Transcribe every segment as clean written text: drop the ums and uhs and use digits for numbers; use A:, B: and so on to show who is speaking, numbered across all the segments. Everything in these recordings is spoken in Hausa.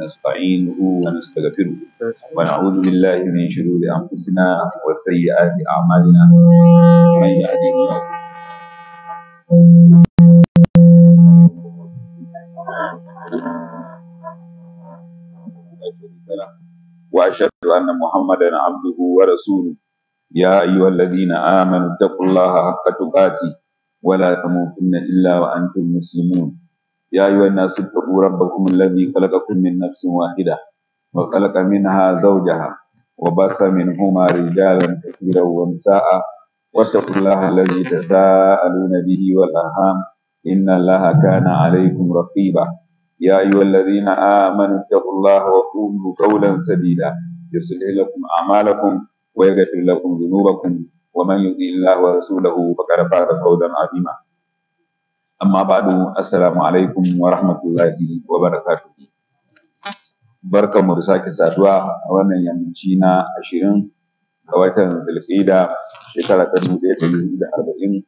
A: ونستعينه ونستغفره ونعوذ بالله من شرور أنفسنا وسيئات أعمالنا. من يهده الله فلا شريك له، وأشهد أن محمدا عبده ورسوله. يا أيها الذين آمنوا اتقوا الله حق تقاته ولا تموتن إلا وأنتم مسلمون. يا أيها الناس اتقوا ربكم الذي خلقكم من نفس واحدة وخلق منها زوجها وبث منهما رجالا كثيرا ونساء، واتقوا الله الذي تساءلون به والأرحام إن الله كان عليكم رقيبا. يا أيها الذين آمنوا اتقوا الله وقولوا قولا سديدا يصلح لكم أعمالكم ويغفر لكم ذنوبكم، ومن يطع الله ورسوله فقد فاز فوزا عظيما. أما بعد، السلام عليكم ورحمة الله وبركاته. Barkanmu da sake saduwa a wannan yammaci na 20 ga watan Zulqa'ida, shekara ta 1446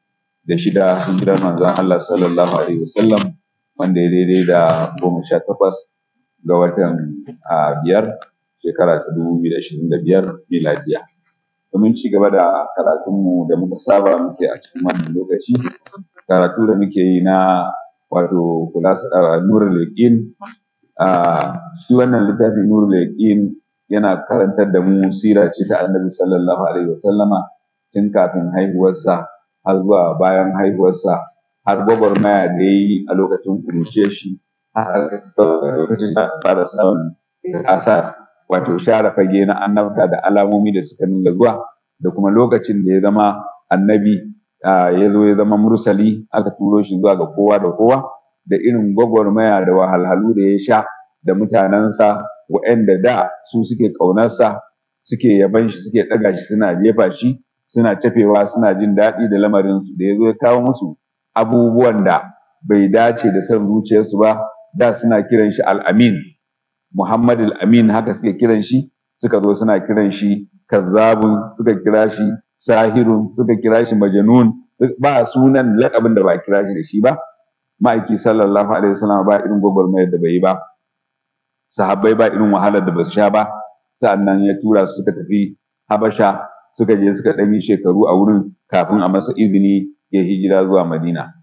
A: hijirar manzon Allah sallallahu alaihi wasallam, wanda ya daidai da 18 ga watan 5 shekara ta 2025 miladiya. Domin ci gaba da karatunmu da muka saba muke a cikin wannan lokaci, karatu da muke yi na wato kulasa Nurul Yaqin. Shi wannan littafi Nurul Yaqin yana karantar da mu sira ce ta Annabi sallallahu alaihi wasallama tun kafin haihuwarsa har zuwa bayan haihuwarsa, har gwagwarmaya da ya yi a lokacin ƙuruciyar shi, har lokacin da fara samun ƙasa, wato share fage na annabta da alamomi da suka nuna zuwa, da kuma lokacin da ya zama annabi, ya zo ya zama mursali, aka turo shi zuwa ga kowa da kowa, da irin gwagwarmaya da wahalhalu da ya sha da mutanensa waɗanda da su suke ƙaunarsa, suke yaban shi, suke ɗaga shi, suna jefa shi, suna cafewa, suna jin daɗi da lamarinsu, da ya zo ya kawo musu abubuwan da bai dace da son zuciyarsu ba. Da suna kiran shi Al-Amin, Muhammad Al-Amin, haka suke kiran shi, suka zo suna kiran shi kazzabun, suka kira shi sahirun, suka kira shi majnun, ba sunan laƙabin da ba kira shi da shi ba. Ma'aiki sallallahu alaihi wasallam ba irin gwagwarmayar da bai yi ba, sahabbai ba irin wahalar da ba su sha ba. Sa'annan ya tura su suka tafi Habasha, suka je suka ɗan yi shekaru a wurin kafin a masa izini ya hijira zuwa Madina.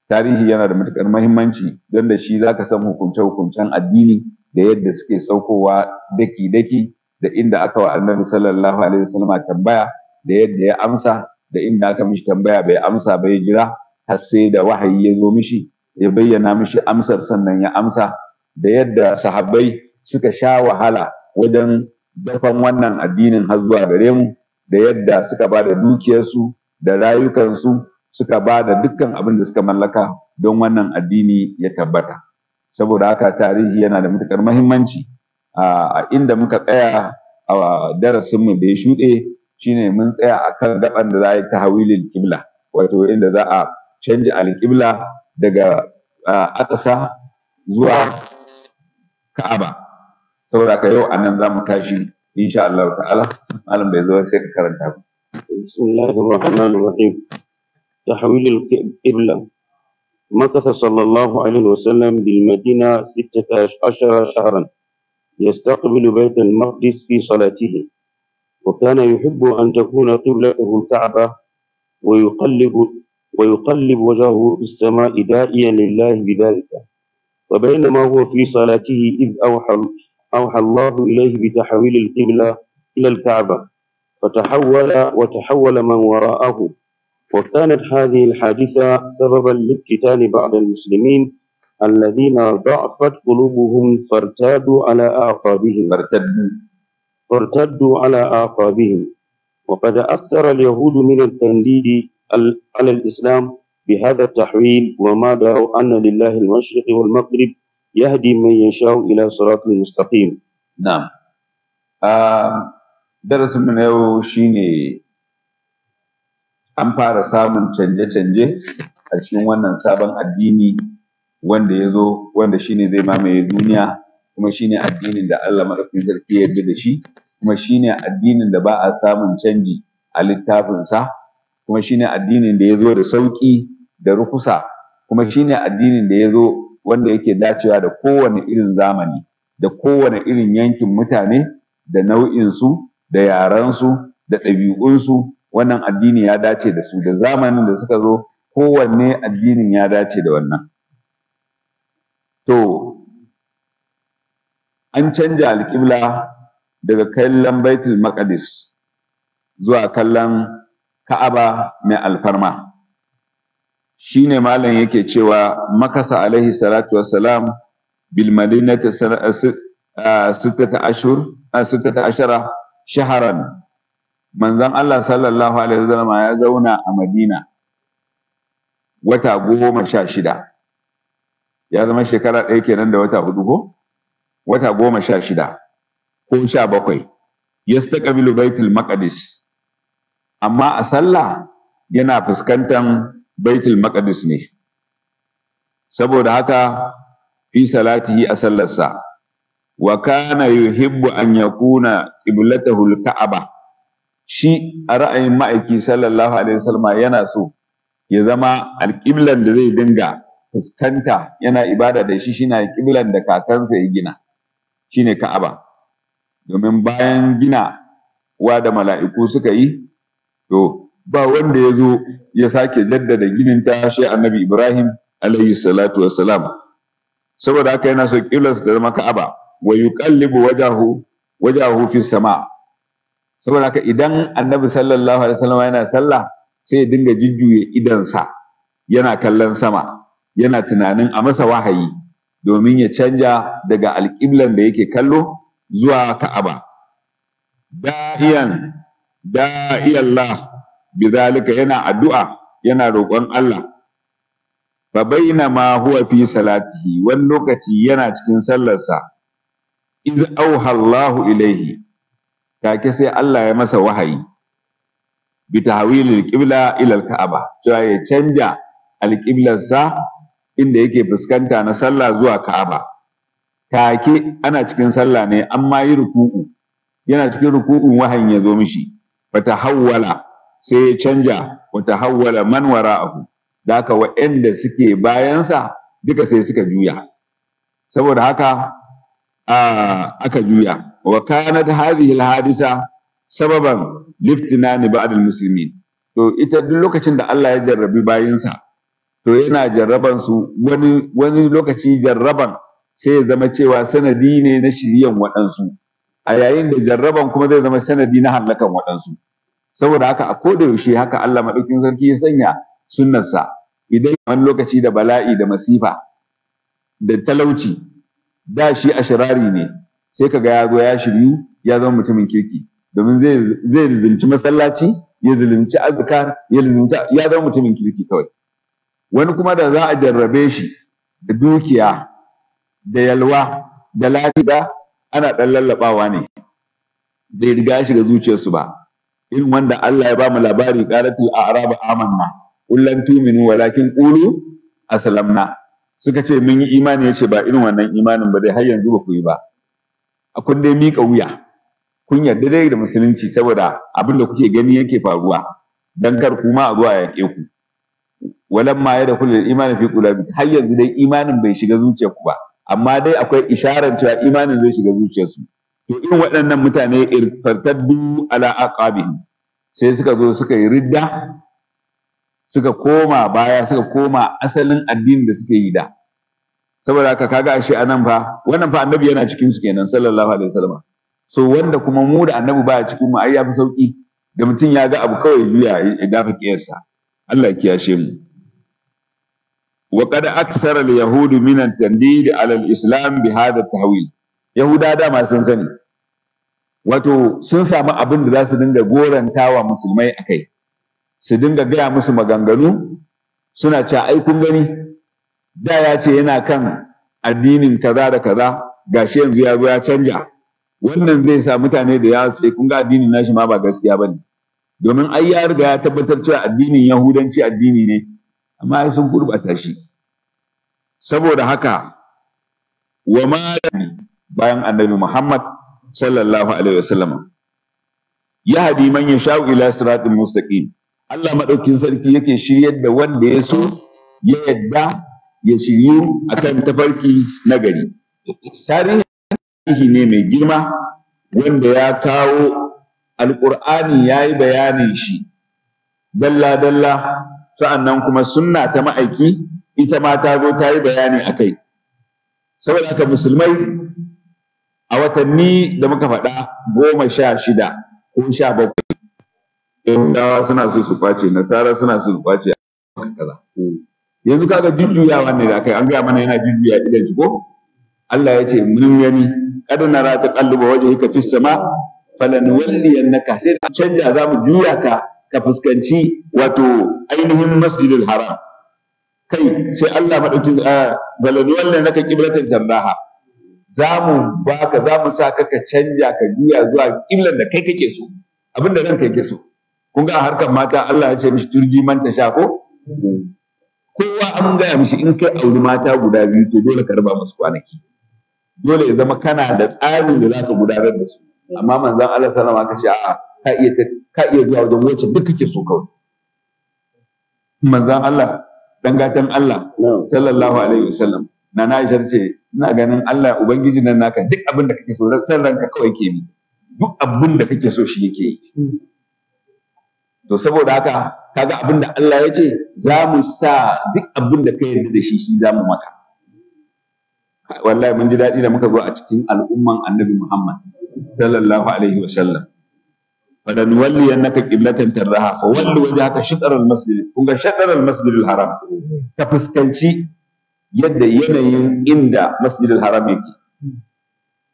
A: Tarihi yana da matuƙar muhimmanci, don da shi zaka san hukunce-hukuncen addini da yadda suke saukowa daki-daki, da inda aka wa Annabi sallallahu alaihi wasallam tambaya da yadda ya amsa, da inda aka mishi tambaya bai amsa ba, ya jira har sai da wahayi ya zo mishi ya bayyana mishi amsar, sannan ya amsa, da yadda sahabbai suka sha wahala wajen dafan wannan addinin har zuwa gare mu, da yadda suka ba da dukiyarsu da rayukansu, suka ba da dukkan abin da suka mallaka don wannan addini ya tabbata. Saboda haka tarihi yana da matuƙar muhimmanci. A inda muka tsaya a darasinmu da ya shuɗe shine mun tsaya akan gaban da za a yi tahawilil qibla, wato inda za a canja alƙibla daga Aqsa zuwa Ka'aba. Saboda haka yau anan za mu tashi insha Allah ta'ala. Malam bai zo sai ka karanta.
B: Bismillahir Rahmanir Rahim. تحويل القبلة. مكث صلى الله عليه وسلم بالمدينة 16 شهرا يستقبل بيت المقدس في صلاته، وكان يحب أن تكون قبلته الكعبة، ويقلب وجهه في السماء داعيا لله بذلك. وبينما هو في صلاته إذ أوحى الله إليه بتحويل القبلة إلى الكعبة، فتحول وتحول من وراءه. وكانت هذه الحادثة سببا لافتتان بعض المسلمين الذين ضعفت قلوبهم فارتدوا على أعقابهم. وقد أكثر اليهود من التنديد على الإسلام بهذا التحويل، وما دروا أن لله المشرق والمغرب يهدي من يشاء إلى صراط مستقيم.
A: نعم. درس من yau shine an fara samun canje-canje a cikin wannan sabon addini wanda ya zo, wanda shine zai mamaye duniya, kuma shine addinin da Allah madaukakin sarki ya yarda da shi, kuma shine addinin da ba a samun canji a littafinsa, kuma shine addinin da ya zo da sauƙi da rukusa, kuma shine addinin da ya zo wanda yake dacewa da kowane irin zamani. da kowane irin yankin mutane da nau'insu da yarensu da ɗabi'unsu. Wannan addini ya dace da su, da zamanin da suka zo kowanne addinin ya dace da wannan. To an canja alƙibla daga kallon Baitul Maqdis zuwa kallon Ka'aba mai alfarma. Shine malam yake cewa makasa alaihi salatu wassalam bil madinati 16 shaharan. Manzon Allah sallallahu alaihi wasallam ya zauna a Madina wata 16, ya zama shekara ɗaya kenan da wata 4 ko wata 16 ko 17. Yastaqbilu Baitul Maqdis, amma a sallah yana fuskantar Baitul Maqdis ne. Saboda haka fi salatihi, a sallarsa, wa kana yuhibbu an yakuna qiblatahu al-Ka'aba. Shi a ra'ayin ma'aiki sallallahu alaihi wasallam yana so ya zama alƙiblan da zai dinga fuskanta yana ibada da shi shine alƙiblan da kakansa ya gina, shine Ka'aba. Domin bayan gina wa da mala'iku suka yi, to ba wanda ya zo ya sake jaddada ginin ta shi Annabi Ibrahim alaihi salatu wassalam. Saboda haka yana so ƙiblarsa ta zama Ka'aba. Wa yuqallibu wajahu fi sama. Saboda haka idan Annabi sallallahu alaihi wasallam yana sallah, sai ya dinga jujjuya idansa yana kallon sama, yana tunanin a masa wahayi domin ya canja daga alƙiblan da yake kallo zuwa Ka'aba. Da'iyan da'iyallah bizalika, yana addu'a yana roƙon Allah. Fa bainama huwa fi salatihi, wani lokaci yana cikin sallarsa, iz auha Allahu ilaihi, take sai Allah ya masa wahayi bi tahwilil qibla ila al-Ka'aba, cewa ya canja alƙiblarsa inda yake fuskanta na sallah zuwa Ka'aba. Take ana cikin sallah ne, amma yi ruku'u, yana cikin ruku'un wahayin ya zo mishi. Fatahawwala, sai ya canja, wa tahawwala man wara'ahu, da haka waɗanda suke bayansa duka sai suka juya. Saboda haka aka juya. Wa kanat hadhihi al-hadisa sababan liftinani ba'd al-muslimin. To ita duk lokacin da Allah ya jarrabi bayinsa, to yana jarraban su wani lokaci jarraban sai ya zama cewa sanadi ne na shiriyan waɗansu, a yayin da jarraban kuma zai zama sanadi na hallakan waɗansu. Saboda haka a koda yaushe haka Allah madaukin sarki ya sanya sunnarsa. Idan wani lokaci da bala'i da masifa da talauci, da shi ashirari ne, sai kaga ya zo ya shiryu, ya zama mutumin kirki, domin zai lizimci masallaci, ya lizimci azkar, ya lizimci, ya zama mutumin kirki kawai. Wani kuma da za a jarrabe shi da dukiya da yalwa da lafiya, ana ɗan lallaɓawa ne, bai riga ya shiga zuciyarsu ba. Irin wanda Allah ya ba mu labari, qalatul a'rabu amanna qul lan tu'minu walakin qulu aslamna. Suka ce mun yi imani, yace ba irin wannan imanin ba dai, har yanzu ba ku yi ba. A kun dai miƙa wuya, kun yarda dai da musulunci saboda abin da kuke gani yake faruwa, dan kar kuma a zuwa yaƙe ku. Walamma yadkhulul imanu fi qulubikum, har yanzu dai imanin bai shiga zuciyarku ba, amma dai akwai isharar cewa imanin zai shiga zuciyarsu. To irin waɗannan mutane irtartaddu ala aqabihim, sai suka zo suka yi ridda, suka koma baya, suka koma asalin addinin da suke yi da. Saboda haka kaga ashe anan fa wannan fa annabi yana cikin su kenan sallallahu alaihi wasallam. So wanda kuma mu da annabi baya cikin mu, ai yafi sauki da mutum ya ga abu kawai juya ya dafa kiyarsa. Allah ya kiyashe mu. Wa qad akthara al-yahudu min at-tandid ala al-islam bi hadha at-tahwil. Yahuda dama sun sani, wato sun samu abin da za su dinga gorantawa musulmai akai, su dinga gaya musu maganganu, suna cewa ai kun gani da ya ce yana kan addinin kaza da kaza, gashi yanzu ya zo ya canja. Wannan zai sa mutane da ya ce kun ga addinin nashi ma ba gaskiya bane, domin ai ya riga ya tabbatar cewa addinin Yahudanci addini ne, amma ai sun gurbata shi. Saboda haka wa ma bayan Annabi Muhammad sallallahu alaihi wasallam, yahdi man yasha'u ila siratin mustaqim. Allah madaukin sarki yake shiryar da wanda ya so ya yadda ya shiryu akan tafarki nagari. Tarihi Tarihi ne mai girma wanda ya kawo Alƙur'ani ya yi bayanin shi dalla-dalla, sa'annan kuma sunna ta ma'aiki ita ma ta zo ta yi bayani a kai. Saboda haka musulmai a watanni da muka faɗa 16 ko 17, Yahudawa suna so su kwace, Nasara suna so su kwace kaza. Yanzu kaga jujjuyawa ne da aka yi, an gaya mana yana jujjuya idan shi ko? Allah ya ce mun gani, qad nara taqalluba wajhika fis sama falanuwalliyannaka, sai da canja za mu juya ka ka fuskanci wato ainihin Masjidil Haram. Kai sai Allah madaukin falanuwalliyannaka qiblatan tardaha, za mu baka, za mu sa ka ka canja ka juya zuwa qiblan da kai kake so, abinda ranka yake so. Kun ga a harkar mata Allah ya ce mishi turji man tasha ko? Kowa an gaya mishi in kai auri mata guda biyu to dole ka raba musu kwanaki, dole ya zama kana da tsarin da zaka gudanar da su. Amma manzon Allah sallallahu alaihi wasallam aka ce a'a, ka iya zuwa wajen wacce duk kake so kawai. Manzon Allah dan gatan Allah sallallahu alaihi wasallam, Nana Aisha ce ina ganin Allah ubangiji nan naka duk abin da kake so san ranka kawai ke bi, duk abin da kake so shi yake yi. To saboda haka kaga abin da Allah ya ce za mu sa duk abin da ka yarda da shi shi za mu maka. Wallahi mun ji daɗi da muka zo a cikin al'umman Annabi Muhammad sallallahu alaihi wa sallam. Falanuwalliyannaka qiblatan tardaha fa walli wajhaka shatr al-masjid. Kun ga shatr al-masjid al-haram, ka fuskanci yadda yanayin inda Masjid al-Haram yake.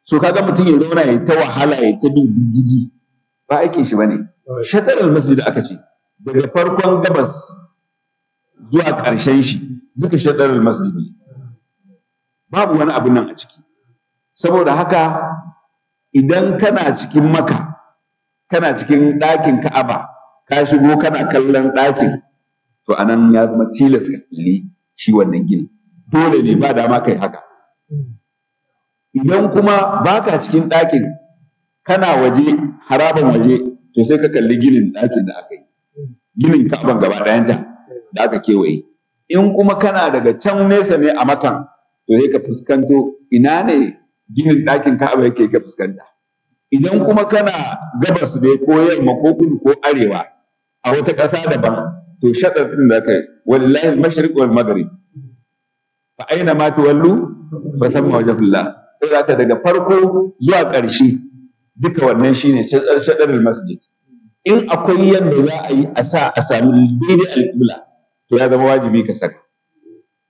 A: So kaga mutum ya zauna ya ta wahala ya ta bin diddigi ba aikin shi bane. Shatr al-masjid aka ce daga farkon gabas zuwa ƙarshen shi duka shatr al-masjid ne, babu wani abu nan a ciki. Saboda haka idan kana cikin Makka, kana cikin ɗakin Ka'aba, ka shigo kana kallon ɗakin, to anan ya zama tilas ka kalli shi wannan gini, dole ne ba dama kai haka. Idan kuma baka cikin ɗakin, kana waje, haraban waje, to sai ka kalli ginin ɗakin da aka yi, ginin Ka'aban gaba ɗayanta da aka kewaye. In kuma kana daga can nesa ne a Makan, to sai ka fuskanto ina ne ginin ɗakin Ka'aba yake ka fuskanta. Idan kuma kana gabas ne ko yamma ko kudu ko arewa a wata ƙasa daban, to shaɗar ɗin da kai walillahi al-mashriq wal maghrib fa aina ma tuwallu fa thamma wajhullah. Sai zaka daga farko zuwa ƙarshe duka wannan shine shaɗar masjid. In akwai yadda za a yi a sa a sami daidai alƙibla, to ya zama wajibi ka saka.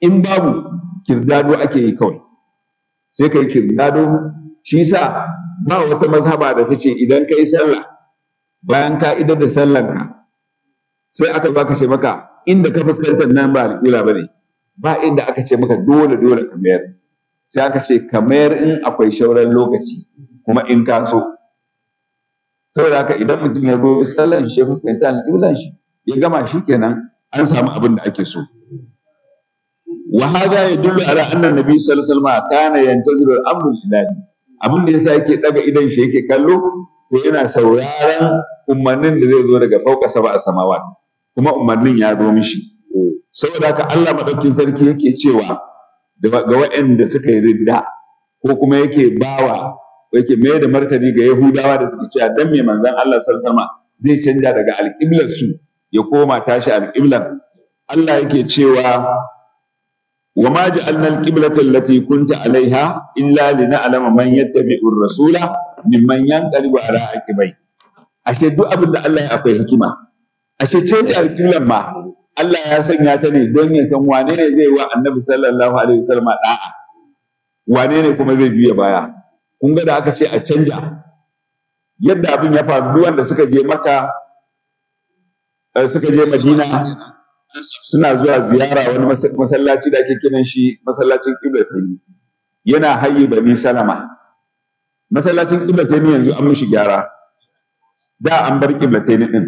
A: In babu, kirdado ake yi kawai, sai ka yi kirdado. Shi sa ba wata mazhaba da ta ce idan ka yi sallah bayan ka idar da sallanka sai aka baka ce maka inda ka fuskantar nan ba alƙibla bane, ba inda aka ce maka dole dole ka mayar. Sai aka ce ka mayar in akwai shauran lokaci kuma in ka so. Saboda haka idan mutum ya zo sallan shi ya fuskanta alƙiblan shi ya gama shi kenan, an samu abin da ake so. Wa hadha yadullu ala anna nabi sallallahu alaihi wasallam kana yantaziru al-amru ilahi. Abin da yasa yake daga idan shi yake kallo, to yana sauraron umarnin da zai zo daga fauka sab'a samawat, kuma umarnin ya zo mishi. Saboda haka Allah madaukin sarki yake cewa ga waɗanda suka yi ridda, ko kuma yake bawa yake mai da martani ga Yahudawa da suke cewa dan me manzon Allah sallallahu alaihi wasallam zai canja daga alƙiblar su ya koma tashi alƙiblar. Allah yake cewa wa ma ja'alna al-qiblata allati kunta 'alayha illa lina'lama man yattabi'u ar-rasula mimman yanqalibu 'ala aqibai. Ashe duk abin da Allah ya akwai hikima. Ashe canja alƙiblar ma Allah ya sanya ta ne don ya san wane ne zai wa Annabi sallallahu alaihi wasallam da'a, wane ne kuma zai juya baya. Kun ga da aka ce a canja, yadda abin ya faru, duk wanda suka je Makka, suka je Madina, suna zuwa ziyara wani masallaci da ake kiran shi masallacin Qiblatayni, yana hayyi Bani Salama. Masallacin Qiblatayni yanzu an mishi gyara, da an bar Qiblatayni din.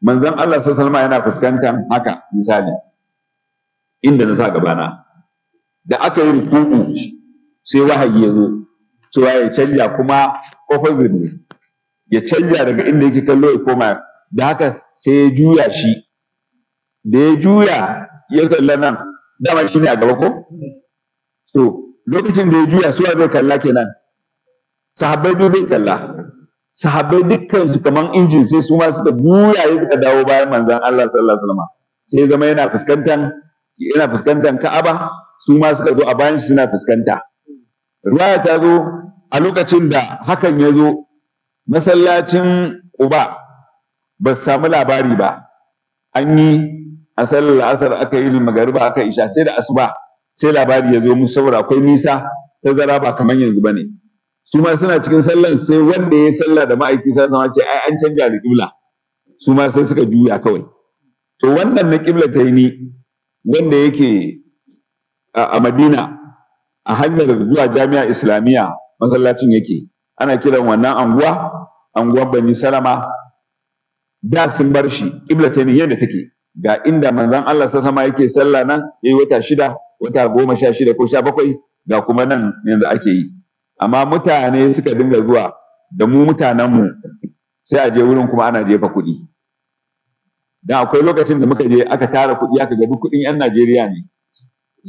A: Manzon Allah sallallahu alaihi wasallam yana fuskantar haka, misali inda na sa gabana. Da aka yi ruku'u sai wahayi ya zo cewa ya canja, kuma opposite ne, ya canja daga inda yake kallo ya koma. Da haka sai ya juya shi, da ya juya ya kalla nan, dama shi ne a gaba ko? To lokacin da ya juya suwa zai kalla kenan? Sahabbai duk zai kalla. Sahabbai dukkan su kaman injin, sai su ma suka juya suka dawo bayan manzon Allah sallallahu alaihi wasallam. Sai zama yana fuskantar Ka'aba, su ma suka zo a bayan shi suna fuskanta. Ruwaya ta zo, a lokacin da hakan ya zo, masallacin Quba ba su samu labari ba. An yi a sallar asar, aka yi magariba, aka isha, sai da asuba sai labari ya zo musu, saboda akwai nisa, tazara ba kamar yanzu bane. Su ma suna cikin sallan, sai wanda ya sallah da ma'aiki sai sama ce, "Ai an canja alƙibla." Su ma sai suka juya kawai. To, wannan na ƙibla ta ni wanda yake a Madina, a hanyar zuwa Jami'a Islamiyya masallacin yake. Ana kiran wannan anguwa anguwan Bani Salama. Da sun bar shi ƙibla ta yadda take, ga inda manzon Allah sama yake sallah nan yayi wata 6, wata 16 ko 17, ga kuma nan yanzu ake yi. Amma mutane suka dinga zuwa da mu mutanenmu, sai a je wurin kuma ana jefa kuɗi. Dan akwai lokacin da muka je aka tara kuɗi, aka ga duk kuɗin 'yan Najeriya ne.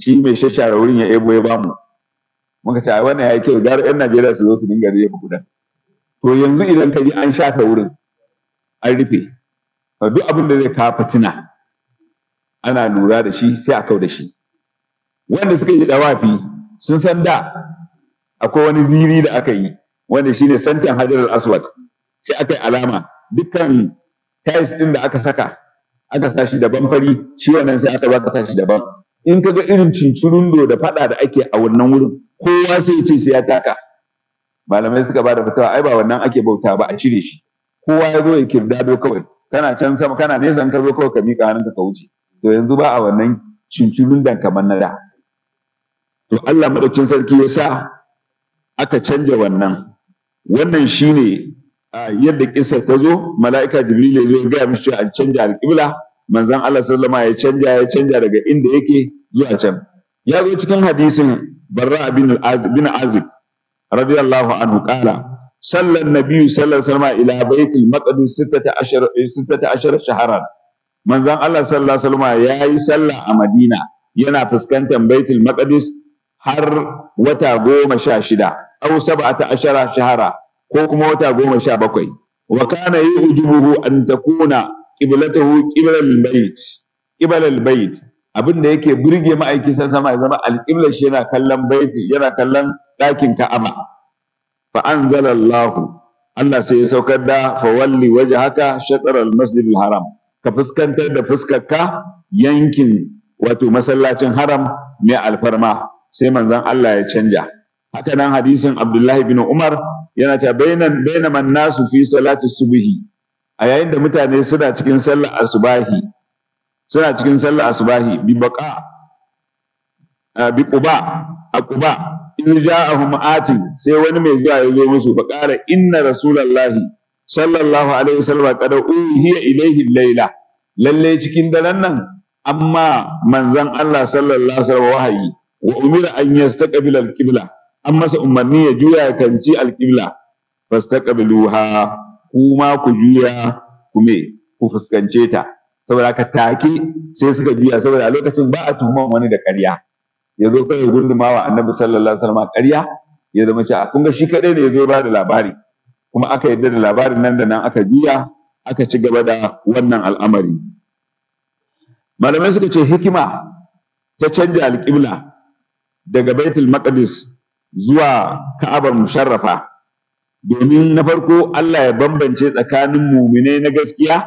A: Shi mai shashara wurin ya ebo ya bamu. Muka ce, "Ai wannan yayi kyau, gara 'yan Najeriya su zo su dinga jefa kuɗin." To, yanzu idan ka je, an shafe wurin, an rufe. Duk abin da zai kawo fitina ana lura da shi, sai a kau da shi. Wanda suka yi dawafi sun san da akwai wani ziri da aka yi, wanda shine santan Hajar al-Aswad. Sai aka yi alama, dukkan tiles din da aka saka, aka sa shi daban fari, shi wannan sai aka baka sa shi daban. In kaga irin cincirundo da fada da ake a wannan wurin, kowa sai ya ce sai ya taka. Malamai suka bada fatawa, ai ba wannan ake bauta ba, a cire shi. Kowa ya zo ya kirdado kawai, kana can sama, kana nesa, in ka zo kawai ka miƙa hannunka ka wuce. To, yanzu ba a wannan cincirundon kamar na da. To, Allah madaukin sarki ya sa aka canja wannan. Wannan shine yadda kissa ta zo. Mala'ika Jibril ya zo ya gaya mishi cewa an canja alƙibla. Manzon Allah sallama ya canja daga inda yake zuwa can. Ya zo cikin hadisin Barra bin Azib radiyallahu anhu, qala صلى النبي صلى الله عليه وسلم إلى بيت المقدس 16 شهرا. Manzon Allah sallallahu alaihi wasallam ya yi sallah a Madina yana fuskantar Baitul Maqdis har wata 16, aw 17 shahara, ko kuma wata 17. Wa kana yu'jibuhu an takuna qiblatuhu qibla al-bayt. Abin da yake burge ma'aiki san sama ya zama alƙiblar shi yana kallon baiti, yana kallon ɗakin Ka'aba. Fa anzalallahu, Allah sai ya saukar da "Fawalli wajhaka shatr al-masjid al-haram", ka fuskantar da fuskarka yankin, wato masallacin haram mai alfarma. Sai manzon Allah ya canja. Haka nan hadisin Abdullahi bin Umar yana ta bainaman nasu fi salati subhi, a yayin da mutane suna cikin sallar asubahi, bi baqa bi Quba, a Quba, in ja'ahum atin, sai wani mai zuwa ya zo musu, fa qala inna rasulallahi sallallahu alaihi wasallam qad uhiya ilayhi layla, lalle cikin daren nan amma manzon Allah sallallahu alaihi wasallam wahayi, wa umira an yastaqbila al-qibla, an masa umarni ya juya ya kanci al-qibla, fastaqbiluha, kuma ku juya, ku me, ku fuskance ta. Saboda haka take sai suka juya, saboda a lokacin ba a tuhuman wani da ƙarya, ya zo kai gundumawa Annabi sallallahu alaihi wasallam ƙarya, ya zama cewa kun ga shi kadai ne ya zo ba da labari, kuma aka yarda da labarin. Nan da nan aka juya, aka ci gaba da wannan al'amari. Malamai suka ce hikima ta canja alƙibla daga Baitul Maqdis zuwa Ka'abar musharrafa, domin na farko Allah ya bambance tsakanin muminai na gaskiya,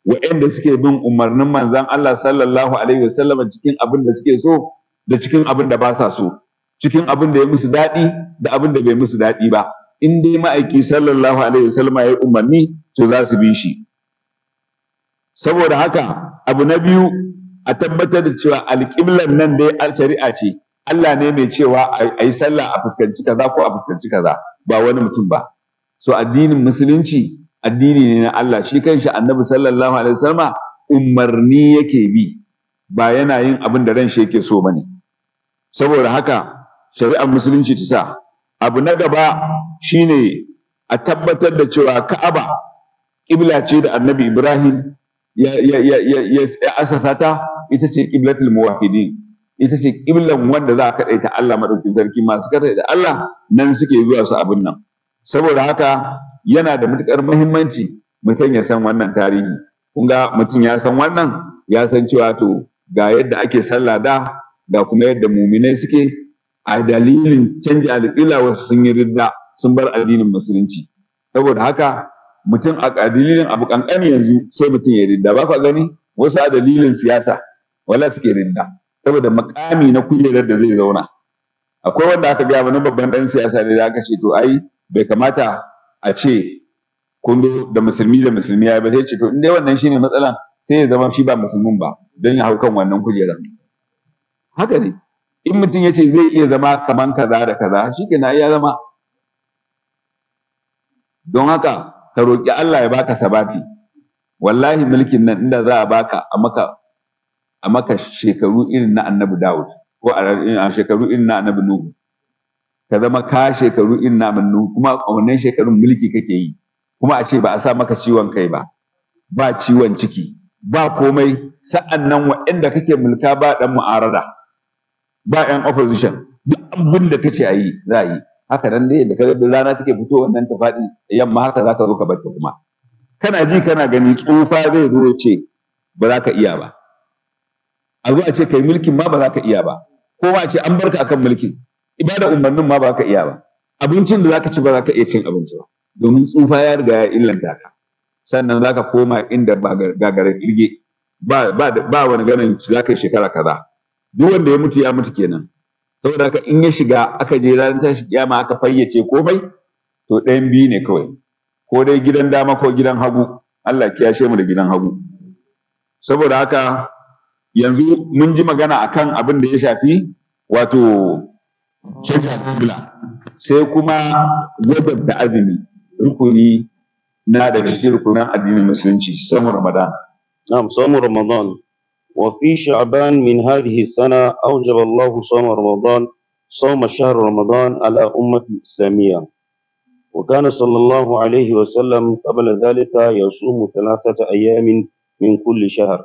A: waɗanda suke bin umarnin manzon Allah sallallahu alaihi wasallam cikin abin da suke so da cikin abin da ba sa so, cikin abin da ya musu daɗi da abin da bai musu daɗi ba. In dai ma'aiki sallallahu alaihi wasallam ya yi umarni, to za su bi shi. Saboda haka, abu na biyu, a tabbatar da cewa alƙiblan nan dai shari'a ce. Allah ne mai cewa a yi sallah a fuskanci kaza ko a fuskanci kaza, ba wani mutum ba. So addinin Musulunci addini ne na Allah. Shi kanshi Annabi sallallahu alaihi wasallama umarni yake bi, ba yana yin abin da ran shi yake so bane. Saboda haka shari'ar Musulunci ta sa. Abu na gaba shine a tabbatar da cewa Ka'aba ƙibla ce da Annabi Ibrahim ya asasa ta. Ita ce qiblatul muwahhidin, ita ce ƙiblan wanda za a kaɗaita Allah maɗauki sarki. Masu kaɗaita Allah nan suke zuwa su abin nan. Saboda haka yana da matuƙar muhimmanci mutum ya san wannan tarihi. Kun ga mutum ya san wannan, ya san cewa to ga yadda ake sallah da, ga kuma yadda muminai suke. A dalilin canja alƙibla wasu sun yi ridda, sun bar addinin musulunci. Saboda haka mutum a dalilin abu ƙanƙani yanzu sai mutum ya ridda. Ba ka gani wasu a dalilin siyasa wala suke ridda, saboda makami na kujerar da zai zauna. Akwai wanda aka gaya wani babban ɗan siyasa ne da aka ce to ai bai kamata a ce kun zo da musulmi da musulmi ya ba, sai ce to in dai wannan shine matsalan, sai ya zama shi ba musulmin ba don ya hau kan wannan kujerar. Haka ne, in mutum ya ce zai iya zama kaman kaza da kaza, shi kenan ya zama. Don haka ka roƙi Allah ya baka sabati. Wallahi mulkin nan inda za a baka a maka shekaru irin na Annabi Dawud, ko a shekaru irin na Annabi Nuhu, ka zama ka shekaru irin na Annabi Nuhu, kuma a wannan shekarun mulki kake yi, kuma a ce ba a sa maka ciwon kai ba, ba ciwon ciki, ba komai, sa'an nan waɗanda kake mulka ba ɗan mu'arada, ba ƴan opposition, duk abin da kace a yi za a yi. Haka nan dai da kaga rana take fito wannan ta faɗi yamma, haka za ka zo ka bar ta. Kuma kana ji kana gani tsufa zai zo ya ce ba za ka iya ba. A zo a ce kai mulkin ma ba za ka iya ba, ko ma a ce an barka akan mulkin, ibada umarnin ma ba za ka iya ba, abincin da za ka ci ba za ka iya cin abinci ba, domin tsufa ya riga ya illanta ka. Sannan za ka koma inda ba gagarar kirge ba, ba, ba wani ganin za ka yi shekara kaza. Duk wanda ya mutu ya mutu kenan. Saboda haka in ya shiga aka je ranar tashi kiyama aka fayyace komai, to ɗayan biyu ne kawai, ko dai gidan dama ko gidan hagu. Allah ya kiyashe mu da gidan hagu. Saboda haka yanzu mun ji magana akan abin da ya shafi wato canja kibla, sai kuma wajabta azumi, rukuni na daga cikin rukunan addinin musulunci, samun Ramadan.
B: نعم، صوم رمضان. وفي شعبان من هذه السنة أوجب الله صوم رمضان، صوم شهر رمضان على أمة الإسلامية. وكان صلى الله عليه وسلم قبل ذلك يصوم 3 أيام من كل شهر.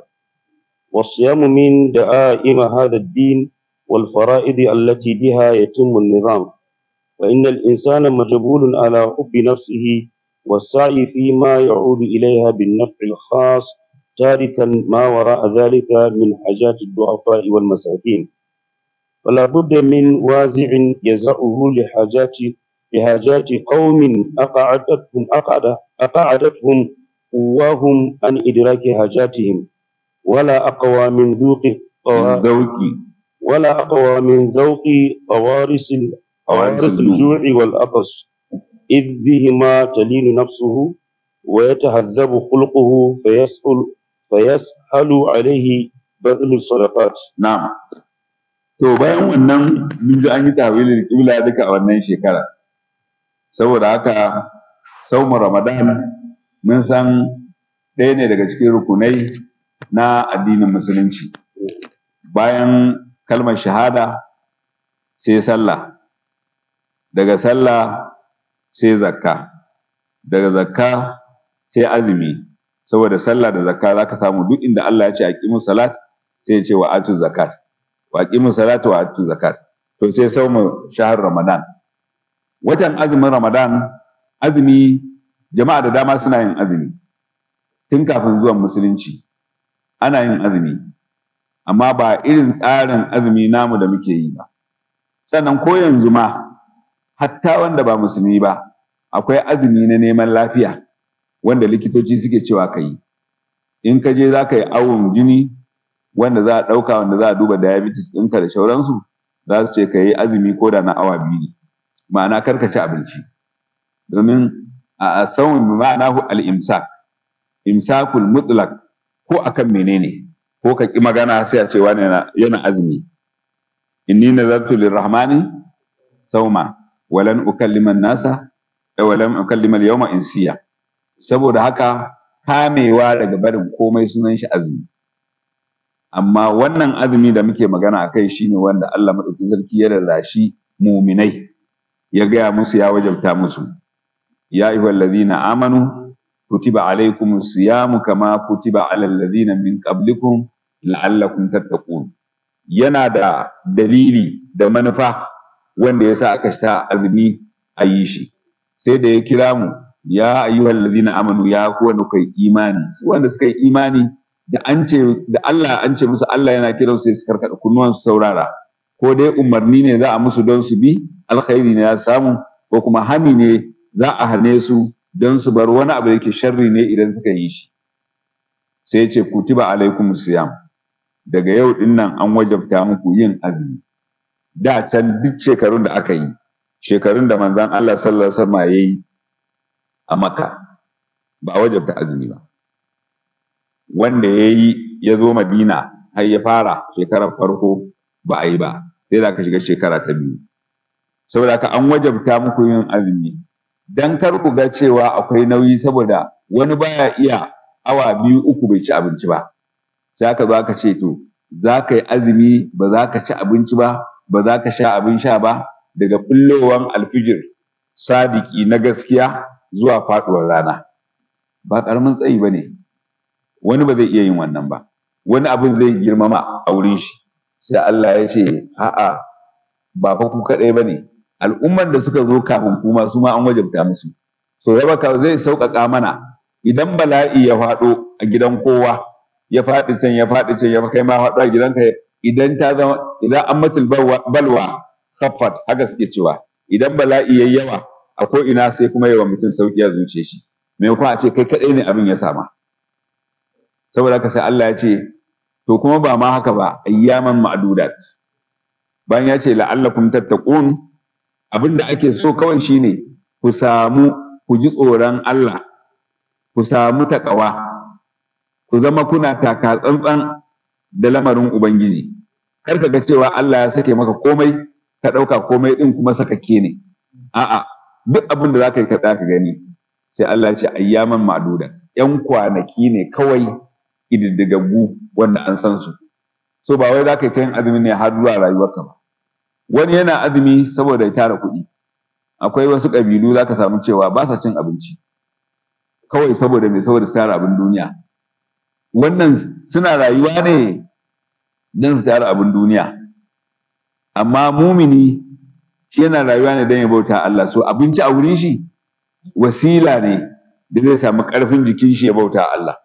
B: والصيام من دعائم هذا الدين والفرائض التي بها يتم النظام، فإن الإنسان مجبول على حب نفسه والسعي فيما يعود إليها بالنفع الخاص، تاركا ما وراء ذلك من حاجات الضعفاء والمساكين. فلا بد من وازع يزعه لحاجات قوم أقعدتهم قواهم عن إدراك حاجاتهم، ولا أقوى من ذوق
A: من ذوق
B: ولا أقوى من ذوق قوارص
A: قوارص
B: قوارص
A: الجوع.
B: الجوع والعطش، إذ بهما تلين نفسه ويتهذب خلقه فيسهل عليه بذل الصدقات.
A: Na'am. To bayan wannan mun ji an yi tawilin kibla duka a wannan shekara. Saboda haka saumu Ramadan mun san ɗaya ne daga cikin rukunai na addinin musulunci. Bayan kalmar shahada sai sallah, daga sallah sai zakka, daga zakka sai azumi. Saboda sallah da zakka za ka samu duk inda Allah ya ce aqimu salat sai ya ce wa atu zakat, wa aqimu salata wa atu zakat. To sai saumu shahar Ramadan. Watan azumin Ramadan, azumi jama'a da dama suna yin azumi tun kafin zuwan musulunci, ana yin azumi, amma ba irin tsarin azumi namu da muke yi ba. Sannan ko yanzu ma hatta wanda ba musulmi ba, akwai azumi na neman lafiya wanda likitoci suke cewa ka yi. In ka je za ka yi awon jini wanda za a ɗauka, wanda za a duba diabetes ɗinka da sauransu, za su ce ka yi azumi ko da na awa 2 ne, ma'ana kar ka ci abinci. Domin a sauyin ma'anahu al-imsak, imsakul mutlaq, ko akan menene, ko ka ƙi magana sai a ce wani yana azumi. Inni nazartu lirrahmani sauma walan ukallima nasa walan ukallima al-yawma insiya. Saboda haka kamewa daga barin komai sunan shi azumi. Amma wannan azumi da muke magana akai shine wanda Allah madaukakin sarki ya rarrashi muminai, ya gaya musu, ya wajabta musu. Ya ayyuhal ladzina amanu kutiba alaykumus siyamu kama kutiba alal ladzina min qablikum la'allakum tattaqun. Yana da dalili da manufa wanda yasa aka sha azumi a yi shi. Sai da ya kira mu, ya ayyuhal ladina amanu, ya ku wanda kuka yi imani. Su wanda suka yi imani da an ce da Allah, an ce musu Allah yana kiran su, sai su karkada kunnuwan su saurara. Ko dai umarni ne za a musu don su bi, alkhairi ne ya samu, ko kuma hani ne za a hane su don su bar wani abu da yake sharri ne idan suka yi shi. Sai ya ce kutiba alaikum siyam, daga yau din nan an wajabta muku yin azumi. Da can duk shekarun da aka yi, shekarun da manzon Allah sallallahu alaihi wasallam yayi a Makka, ba a wajabta azumi ba. Wanda yayi ya zo Madina har ya fara shekarar farko ba a yi ba, sai da aka shiga shekara ta biyu. Saboda haka an wajabta muku yin azumi dan kar ku ga cewa akwai nauyi, saboda wani baya iya awa 2-3 bai ci abinci ba. Sai aka zo aka ce to za ka yi azumi, ba za ka ci abinci ba, ba za ka sha abin sha ba, daga bullowan alfijir sadiki na gaskiya zuwa faduwar rana. Ba karamin tsayi ba ne, wani ba zai iya yin wannan ba, wani abin zai girmama a wurin shi. Sai Allah ya ce a'a, ba fa ku kaɗai ba ne, al'umman da suka zo kafin kuma su ma an wajabta musu. So raba zai sauƙaƙa mana idan bala'i ya faɗo a gidan kowa, ya faɗi can, ya faɗi can, ya kai ma faɗo a gidanka. Idan ta zama, idan an matul balwa khaffat, haka suke cewa, idan bala'i yayi yawa a ko ina sai kuma yawa mutum sauki ya zuce shi, maimakon a ce kai kaɗai ne abin ya sama. Saboda haka sai Allah ya ce to kuma ba ma haka ba, ayyaman ma'dudat. Bayan ya ce la'allakum tattaqun, abin da ake so kawai shine ku samu, ku ji tsoron Allah, ku samu takawa, ku zama kuna taka tsantsan da lamarin Ubangiji. Kar ka ga cewa Allah ya sake maka komai, ka ɗauka komai ɗin kuma sakakke ne. A'a, duk abin da za ka yi ka tsaya ka gani. Sai Allah ya ce ayyaman ma'dudat, ƴan kwanaki ne kawai ƙididdigaggu wanda an san su. So ba wai za ka yi ta yin azumi ne har zuwa rayuwarka ba. Wani yana azumi saboda ya tara kuɗi. Akwai wasu ƙabilu za ka samu cewa ba sa cin abinci kawai saboda me? Saboda su tara abin duniya. Wannan suna rayuwa ne don su tara abin duniya. Amma mumini shi yana rayuwa ne don ya bauta Allah. So abinci a wurin shi wasila ne da zai samu ƙarfin jikin shi ya bauta Allah.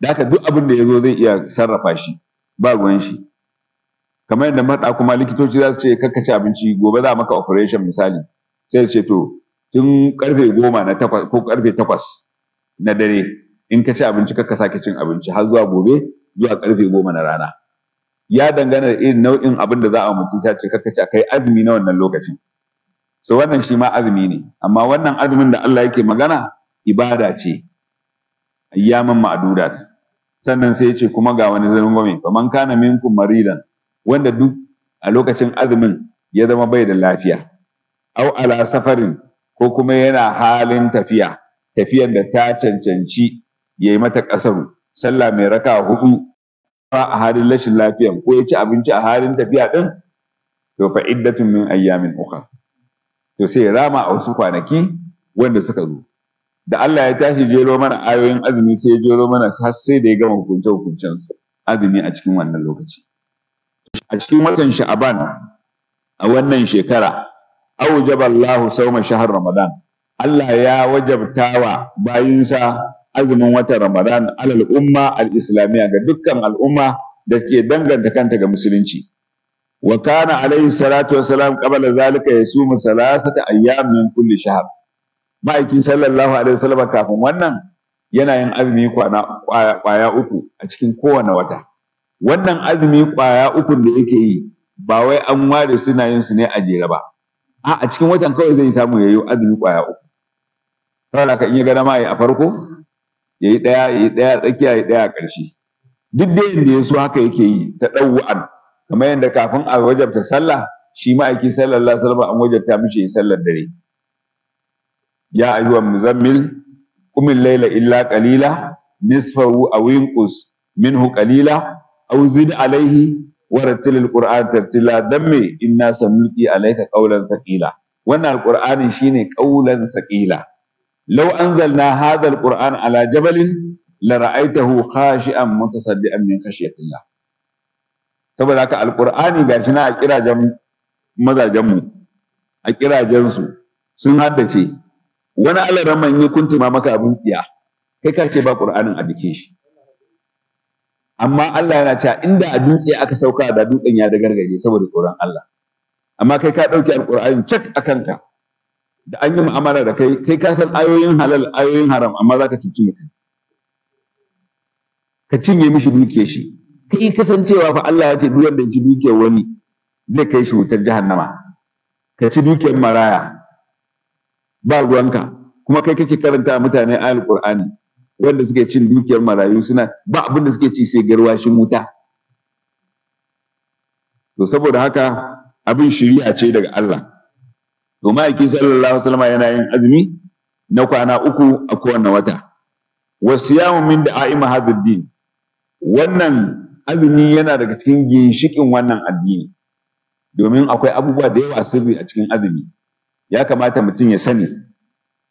A: Da haka duk abin da ya zo zai iya sarrafa shi, ba ruwan shi. Kamar yadda maɗa kuma likitoci za su ce kakka ci abinci, gobe za a maka operation misali. Sai su ce to tun karfe 10 na 8 ko karfe 8 na dare in ka ci abinci kakka sake cin abinci har zuwa gobe zuwa karfe 10 na rana. Ya dangana da irin nau'in abin da za a mutum, sai ce kakka ci, kai azumi na wannan lokacin. So wannan shi ma azumi ne, amma wannan azumin da Allah yake magana ibada ce, ayyaman ma'dudat. Sannan sai ya ce kuma ga wani rangwame, faman kana minkum maridan, wanda duk a lokacin azumin ya zama bai da lafiya, au ala safarin, ko kuma yana halin tafiya, tafiyar da ta cancanci ya yi mata ƙasaru, sallah mai raka 4 a halin rashin lafiyan, ko ya ci abinci a halin tafiya ɗin, to fa iddatun min ayyamin ukhra, to sai rama a wasu kwanaki wanda suka zo. Da Allah ya tashi jero mana ayoyin azumi, sai ya jero mana har sai da ya gama hukunce hukuncen azumi a cikin wannan lokaci. A cikin watan Sha'aban a wannan shekara, aujaba Allahu sawma shahr Ramadan, Allah ya wajabtawa bayinsa azumin watan Ramadan alal umma al-islamiyya, ga dukkan al'umma da ke danganta kanta ga musulunci. Wa kana alaihi salatu wassalam qabla zalika yasumu salasata ayyam min kulli shahr. Ma'aikin sallallahu alaihi wasallam kafin wannan yana yin azumi kwana kwaya 3 a cikin kowane wata. Wannan azumi kwaya 3 da yake yi ba wai an ware suna yin su ne a jere ba. A cikin watan kawai zai samu yayi azumi kwaya 3. Saboda ka in ya ga dama yayi a farko, yayi ɗaya, yayi ɗaya tsakiya, yayi ɗaya a ƙarshe. Duk da yanda ya so haka yake yi ta ɗau'an. Kamar yadda kafin a wajabta sallah, shi ma'aiki sallallahu alaihi wasallam an wajabta mishi sallar dare. Ya ayyuhal muzammil qumil layla illa qalila nisfahu aw inqus minhu qalila aw zid alayhi warattilil qur'ana tartila, dan me inna sanulqi alayka qawlan saqila. Wannan alqur'ani shine qawlan saqila. Law anzalna hadha alqur'ana ala jabalin la ra'aytahu khashi'an mutasaddian min khashyatillah. Saboda haka alqur'ani gashi na a kirajen mazajen mu, a kirajen su sun haddace, Wani alaramman ya kuntuma maka abin tsiya, kai ka ce ba Qur'anin a jikin shi. Amma Allah yana cewa inda a dutse aka sauka da dutsen ya dagargaje saboda tsoron Allah. Amma kai ka ɗauki alƙur'ani cak a kanka, da an yi mu'amala da kai, kai ka san ayoyin halal, ayoyin haram, amma za ka cuci mutum. Ka cinye mishi dukiyar shi. Kai kasancewa fa Allah ya ce duk wanda ya ci dukiyar wani zai kai shi wutar jahannama. Ka ci dukiyar maraya, ba ruwanka, kuma kai kake karanta mutane ayatul Qur'ani wanda suke cin dukiyar marayu suna ba abin da suke ci sai garwashin wuta. To saboda haka abin shiriya ce daga Allah. To ma'aiki sallallahu alaihi wasallam yana yin azumi na kwana 3 a kowane wata. Wasiyamu min da'aima hadha din. Wannan azumi yana daga cikin ginshikin wannan addini. Domin akwai abubuwa da yawa sirri a cikin azumi. Ya kamata mutum ya sani.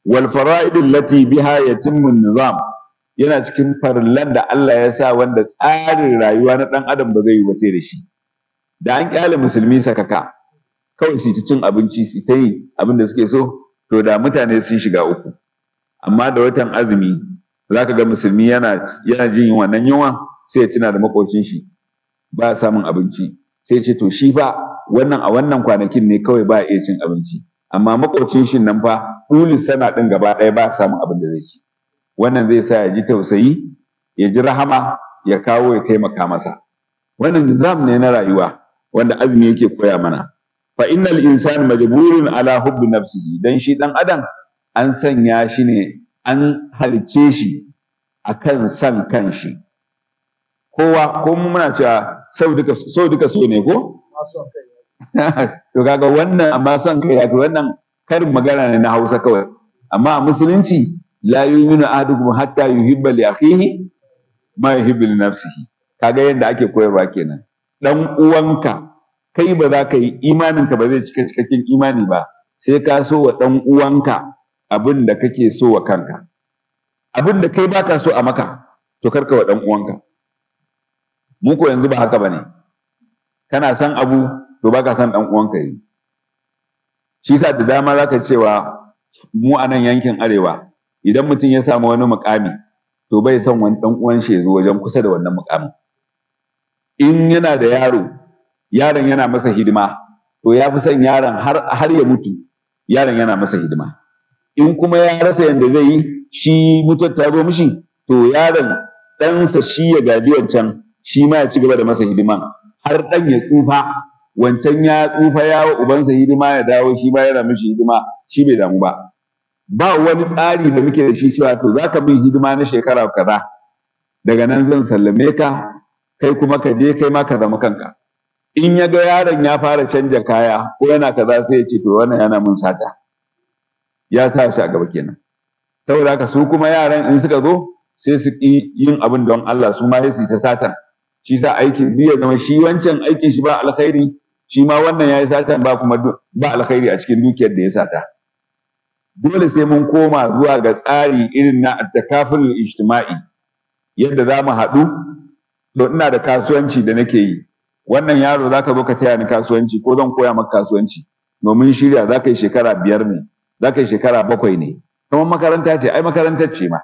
A: Wal fara'id allati biha yatimmu an-nizam. Yana cikin farillan da Allah ya sa wanda tsarin rayuwa na dan adam ba zai yi ba sai da shi. Da an kyale musulmi sakaka kawai su ta cin abinci su ta yi abin da suke so, to da mutane sun shiga uku. Amma da watan azumi zaka ga musulmi yana jin wannan yunwa, sai ya tuna da makocin shi ba samun abinci, sai ya ce to shi fa wannan a wannan kwanakin ne kawai ba iya cin abinci, amma makocin shi nan fa dole sana din gaba ɗaya ba samun abin da zai ci. Wannan zai sa ya ji tausayi, ya ji rahama, ya kawo ya taimaka masa. Wannan nizam ne na rayuwa wanda azumi yake koya mana. Fa innal insana majburun ala hubbi nafsihi. Dan shi dan adam an sanya shi ne, an halicce shi akan san kanshi. Kowa ko muna cewa sau duka so ne ko? To kaga wannan amma son kai yafi wannan karin magana ne na Hausa kawai. Amma a musulunci la yu'minu ahadukum hatta yuhibba li akhihi ma yuhibbu li nafsihi. Kaga yadda ake koyarwa kenan. Dan uwanka kai ba za ka yi imaninka ba zai cika cikakken imani ba sai ka so wa dan uwanka abin da kake so wa kanka. Abin da kai baka so a maka to karka wa dan uwanka. Mu ko yanzu ba haka bane. Kana san abu to baka san dan uwanka yi. Shi yasa da dama zaka cewa mu a nan yankin arewa idan mutum ya samu wani mukami to bai son wani dan uwan shi ya zo wajen kusa da wannan mukamin. In yana da yaro, yaron yana masa hidima, to ya fi son yaron har ya mutu yaron yana masa hidima. In kuma ya rasa yanda zai yi, shi mutuwar ta zo mishi, to yaron ɗansa shi ya gaji wancan, shi ma ya ci gaba da masa hidiman har ɗan ya tsufa. Wancan ya tsufa ya wa ubansa hidima, ya dawo shi ma yana mishi hidima, shi bai damu ba. Ba wani tsari da muke da shi cewa to zaka min hidima na shekara kaza, daga nan zan sallame ka, kai kuma ka je kai ma ka zama kanka. In ya ga yaron ya fara canja kaya ko yana kaza sai ya ce to wannan yana mun sata, ya sa shi a gaba kenan. Saboda haka su kuma yaran in suka zo sai su ƙi yin abin don Allah, su ma sai su ta satan. Shi sa aikin biyu ya zama shi wancan aikin shi ba alkhairi, shi ma wannan ya yi satan ba kuma ba alkhairi a cikin dukiyar da ya sata. Dole sai mun koma zuwa ga tsari irin na at-takaful ijtima'i, yadda za mu haɗu. To ina da kasuwanci da nake yi, wannan yaro zaka zo ka taya ni kasuwanci ko zan koya maka kasuwanci, domin shirya zaka yi shekara 5 ne, zaka yi shekara 7 ne, kamar makaranta ce, ai makarantar ce ma,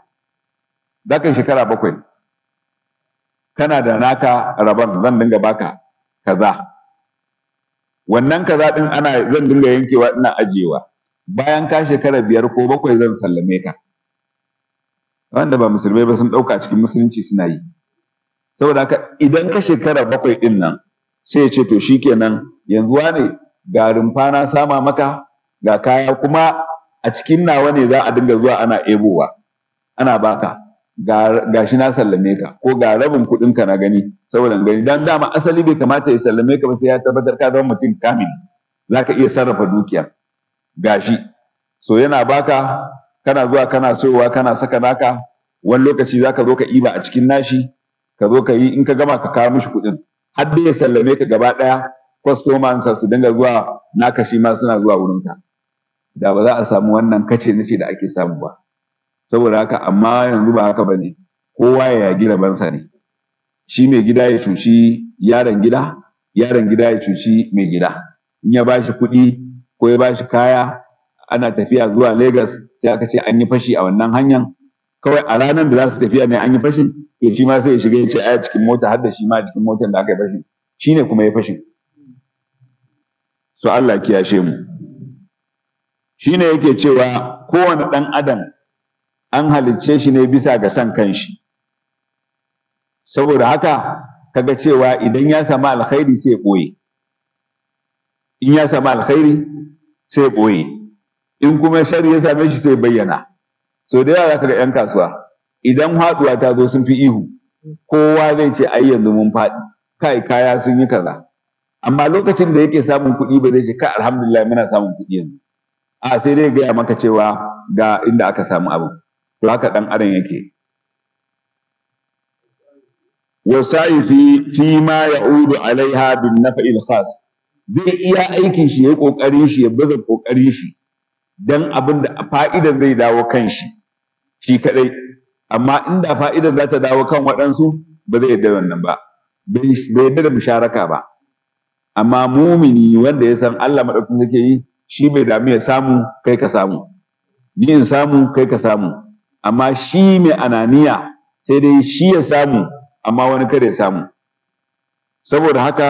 A: zaka yi shekara 7, kana da naka rabon, zan dinga baka kaza, wannan kaza din ana zan dinga yankewa ina ajiyewa, bayan ka shekara 5 ko 7 zan sallame ka. Wanda ba musulmai ba sun ɗauka cikin musulunci suna yi. Saboda haka idan ka shekara 7 din nan sai ya ce to shikenan yanzu wane ga rumfa na sama maka, ga kaya kuma a cikin nawa ne za a dinga zuwa ana ebowa ana baka, ga shi na sallame ka, ko ga rabin kuɗin ka na gani saboda gani. Dan dama asali bai kamata ya sallame ka ba sai ya tabbatar ka zama mutum kamili, zaka iya sarrafa dukiya. Gashi so yana baka, kana zuwa kana soyowa kana saka naka, wani lokaci zaka zo ka iba a cikin nashi, ka zo ka yi, in ka gama ka kawo mishi kuɗin, har dai ya sallame ka gaba ɗaya, kwastoman sa su dinga zuwa naka, shi ma suna zuwa wurinka. Da ba za a samu wannan kace nace da ake samu ba. Saboda haka amma yanzu ba haka bane, kowa ya yagi rabansa ne. Shi mai gida ya cuci yaron gida, yaron gida ya cuci mai gida. In ya bashi kuɗi ko ya bashi kaya, ana tafiya zuwa Lagos Sai aka ce an yi fashi a wannan hanyar, kawai a ranar da za su tafiya ne an yi fashin, to shi ma sai ya shiga ya ce ai cikin mota, har da shi ma cikin motar da aka yi fashin, shi ne kuma ya fashin. So Allah kiyashe mu. Shi ne yake cewa kowane ɗan adam an halicce shi ne bisa ga son kanshi. Saboda haka kaga cewa idan ya samu alkhairi sai ya ɓoye, in ya samu alkhairi sai ya ɓoye, in kuma sharri ya same shi sai ya bayyana. So da yawa zaka ga 'yan kasuwa idan haɗuwa ta zo sun fi ihu, kowa zai ce ai yanzu mun faɗi, kai kaya sun yi kaza. Amma lokacin da yake samun kuɗi ba zai ce kai alhamdulillah muna samun kuɗi yanzu, a sai dai gaya maka cewa ga inda aka samu abu. To haka ɗan adam yake. Wasa'i fi ma ya'udu alaiha bin naf'il khas, zai iya aikin shi, yayi kokarin shi, ya baza kokarin shi dan abin da fa'idan zai dawo kan shi shi kadai. Amma inda fa'idan za ta dawo kan waɗansu ba zai yarda wannan ba, bai yarda da musharaka ba. Amma mumini wanda ya san Allah madaukakin yake yi, shi bai damu ya samu kai ka samu, ni in samu kai ka samu. Amma shi mai ananiya sai dai shi ya samu amma wani kada ya samu. Saboda haka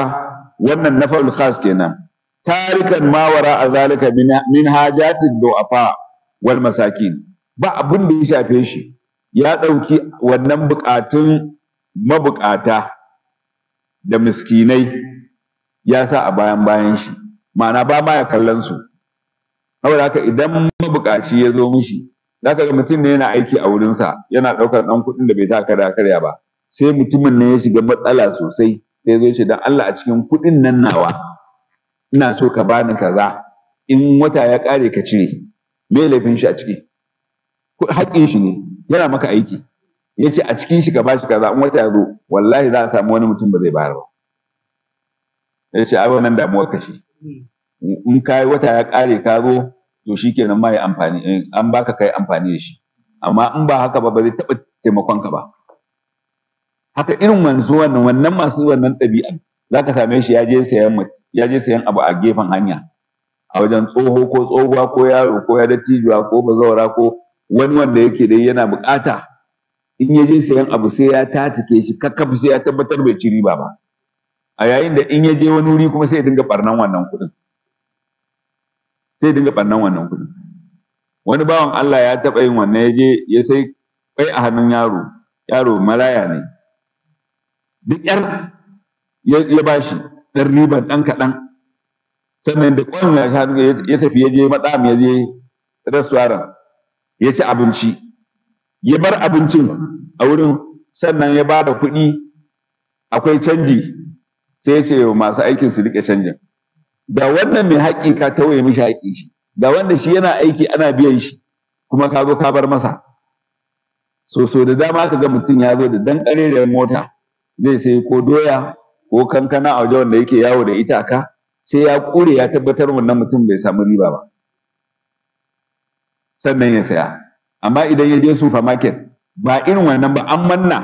A: wannan nafa'ul khas kenan. Tarikan ma wara zalika min hajatid du'afa wal masakin, ba abin da ya shafe shi, ya ɗauki wannan buƙatun mabukata da miskinai ya sa a bayan bayan shi, ma'ana ba ma ya kallon su. Saboda haka idan mabukaci ya zo mishi, zaka ga mutum ne yana aiki a wurinsa, yana ɗaukar ɗan kuɗin da bai taka kara karya ba, sai mutumin ne ya shiga matsala sosai, sai zo ce dan Allah a cikin kuɗin nan nawa ina so ka bani kaza, in wata ya ƙare ka cire. Me laifin shi a ciki? Haƙƙin shi ne, yana maka aiki, ya ce a cikin shi ka bashi kaza, in wata ya zo wallahi za a samu wani mutum ba zai bayar ba. Ya ce ai wannan damuwar ka ce, in ka yi wata ya ƙare ka zo to shikenan ma ya amfani, an baka kai amfani da shi. Amma in ba haka ba ba zai taɓa taimakon ka ba. Haka irin wanzu wannan masu wannan ɗabi'a za ka same shi ya je sayan abu a gefen hanya, a wajen tsoho ko tsohuwa ko yaro ko ya dattijuwa ko bazawara ko wani wanda yake dai yana buƙata. In ya je sayan abu sai ya tatike shi kakkaf, sai ya tabbatar bai ci riba ba. A yayin da in ya je wani wuri kuma sai ya dinga ɓarnan wannan kuɗin, sai ya dinga ɓarnan wannan kuɗin. Wani bawan Allah ya taɓa yin wannan, ya je ya sai kwai a hannun yaro, yaro maraya ne, duk ƴar ya bashi ɗan riban ɗan kaɗan. Sannan da kwan ya tafi ya je matsam, ya je restaurant ya ci abinci, ya bar abincin a wurin, sannan ya ba da kuɗi, akwai canji, sai ya ce masu aikin su riƙe canjin. Da wannan mai haƙƙi ka tauye mishi haƙƙi shi, da wanda shi yana aiki ana biyan shi kuma ka zo ka bar masa. So da dama ka ga mutum ya zo da dan ƙarerriyar mota zai sai ko doya ko kankana a wajen wanda yake yawo da ita ka, sai ya ƙure ya tabbatar wannan mutum bai samu riba ba sannan ya saya. Amma idan ya je supermarket ba irin wannan ba, an manna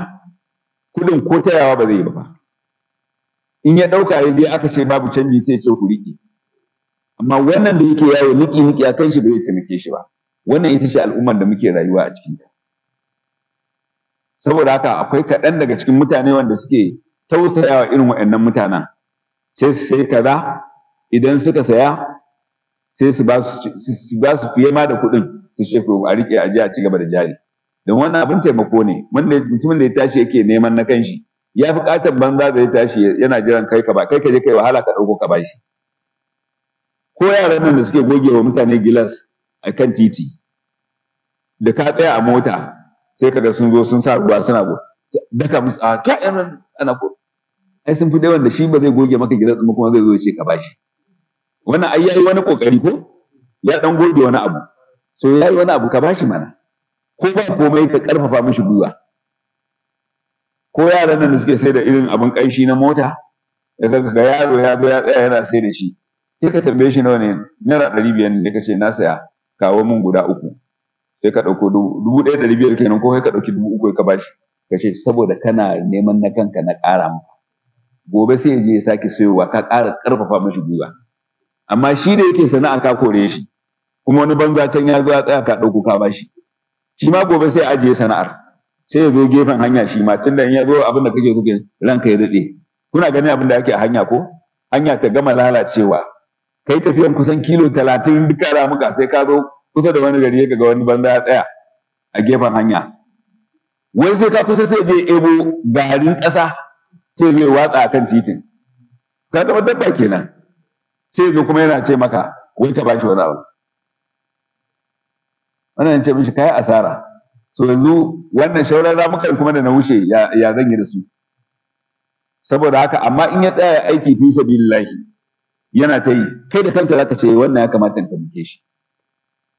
A: kuɗin ko tayawa ba zai yi ba. In ya ɗauka ya je aka ce babu canji sai ya ce ku riƙe. Amma wannan da yake yawo niki niki a kan shi ba zai taimake shi ba. Wannan ita ce al'ummar da muke rayuwa a cikin ta. Saboda haka akwai kaɗan daga cikin mutane wanda suke tausayawa irin waɗannan mutanen, sai su sai kaza, idan suka saya sai su ba su fiye ma da kuɗin, su ce a riƙe a je a ci gaba da jari. Don wannan abin taimako ne. Wanda mutumin da ya tashi yake neman na kanshi ya fi ƙaton banza da ya tashi yana jiran kai ka ba, kai ka je kai wahala ka ɗauko ka bashi. Ko yaran nan da suke goge wa mutane gilas a kan titi, da ka tsaya a mota sai kaga sun zo sun sa ruwa suna go daka musu a ka ana ko ai sun fi dai wanda shi ba zai goge maka gilas ɗin kuma zai zo ya ce ka bashi. Wannan ai yayi wani kokari ko ya dan goge wani abu, so yayi wani abu ka bashi mana, ko ba komai ka karfafa mishi gwiwa. Ko yaran nan da suke sai da irin abin ƙanshi na mota, da kaga ga yaro ya zo ya tsaya yana sai da shi, sai ka tambaye shi nawa ne, naira 500 ne, ka ce na saya, kawo min guda 3, sai ka ɗauko 1500 kenan, ko sai ka ɗauki 3000 ka bashi, ka ce saboda kana neman na kanka na ƙara maka. Gobe sai ya je ya sake sayowa, ka ƙara ƙarfafa mishi gwiwa. Amma shi da yake sana'a ka kore shi, Kuma wani banza can ya zo ya tsaya ka ɗauko ka bashi. Shi ma gobe sai ajiye sana'ar, sai ya zo gefen hanya shi ma, tunda in ya zo abin da kake so ranka ya daɗe. Kuna ganin abin da ake a hanya ko? Hanya ta gama lalacewa, kai tafiyan kusan kilo 30 duka ramuka, sai ka zo kusa da wani gari ka ga wani banza ya tsaya a gefen hanya. Wai sai ka kusa sai je ebo garin ƙasa sai zai watsa a kan titin. Ka zama dabba kenan. Sai zo kuma yana ce maka wai ka bashi wani abu. Wannan ce mishi kai asara. So yanzu wannan shauran ramukan kuma da na wuce ya zan yi da su? Saboda haka amma in ya tsaya aiki fi sabilillahi yana ta yi, kai da kanka zaka ce wannan ya kamata in taimake shi.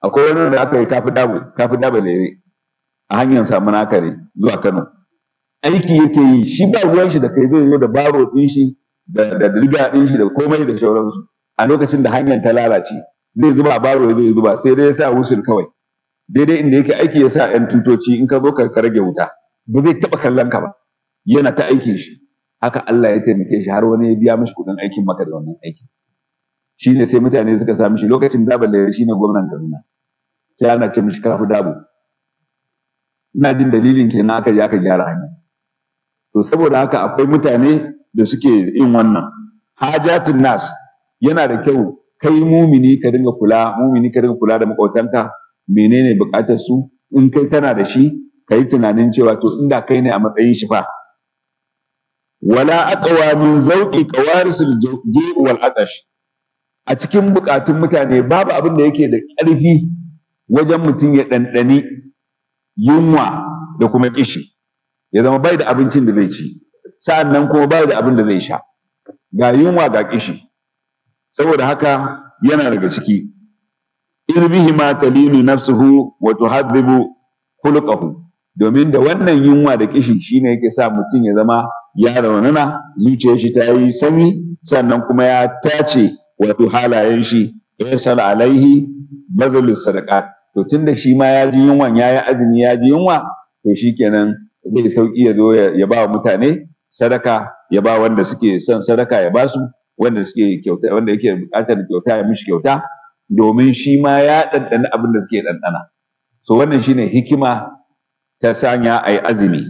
A: Akwai wani da aka yi kafi dabo lere a hanyar samu naka ne zuwa Kano. Aiki yake yi, shi ba ruwan shi da kai, zai zo da baro din shi da riga din shi da komai da shauransu. A lokacin da hanyar ta lalace zai zuba baro, zai zuba, sai dai ya sa wusul kawai daidai inda yake aiki, ya sa yan tutoci in ka zo ka rage wuta, ba zai taɓa kallon ka ba, yana ta aikin shi. Haka Allah ya taimake shi har wani ya biya mishi kuɗin aikin maka da wannan aikin. Shi ne sai mutane suka sa mishi lokacin Dabo Lere shi ne gwamnan Kaduna, sai ana ce mishi kafi dabo. Ina jin dalilin kenan aka je aka gyara hanya. To saboda haka akwai mutane da suke yin wannan. Hajatun nas, yana da kyau kai mumini ka dinga kula, mumini ka dinga kula da maƙotanka, menene buƙatar su, in kai kana da shi ka yi tunanin cewa to inda kai ne a matsayin shi fa. Wala aqwa min zawqi qawarisil ju' wal atash. A cikin buƙatun mutane babu abin da yake da ƙarfi wajen mutum ya ɗanɗani yunwa da kuma kishi, ya zama bai da abincin da zai ci, sa'annan kuma bai da abin da zai sha, ga yunwa ga kishi. Saboda haka yana daga ciki irbihima talinu nafsuhu wa tuhadhibu khuluquhu, domin da wannan yunwa da kishi shine yake sa mutum ya zama ya raunana, zuciyar shi ta yi sanyi, sannan kuma ya tace wato halayen shi. Yasal alaihi bazalus sadaqat. To tunda shi ma ya ji yunwan, ya yi azumi ya ji yunwa, to shikenan zai sauki ya zo ya ba mutane sadaka, ya ba wanda suke son sadaka ya ba su, wanda suke kyauta, wanda yake buƙatar kyauta ya mishi kyauta, domin shi ma ya ɗanɗana abin da suke ɗanɗana. So wannan shine hikima ta sanya a yi azumi.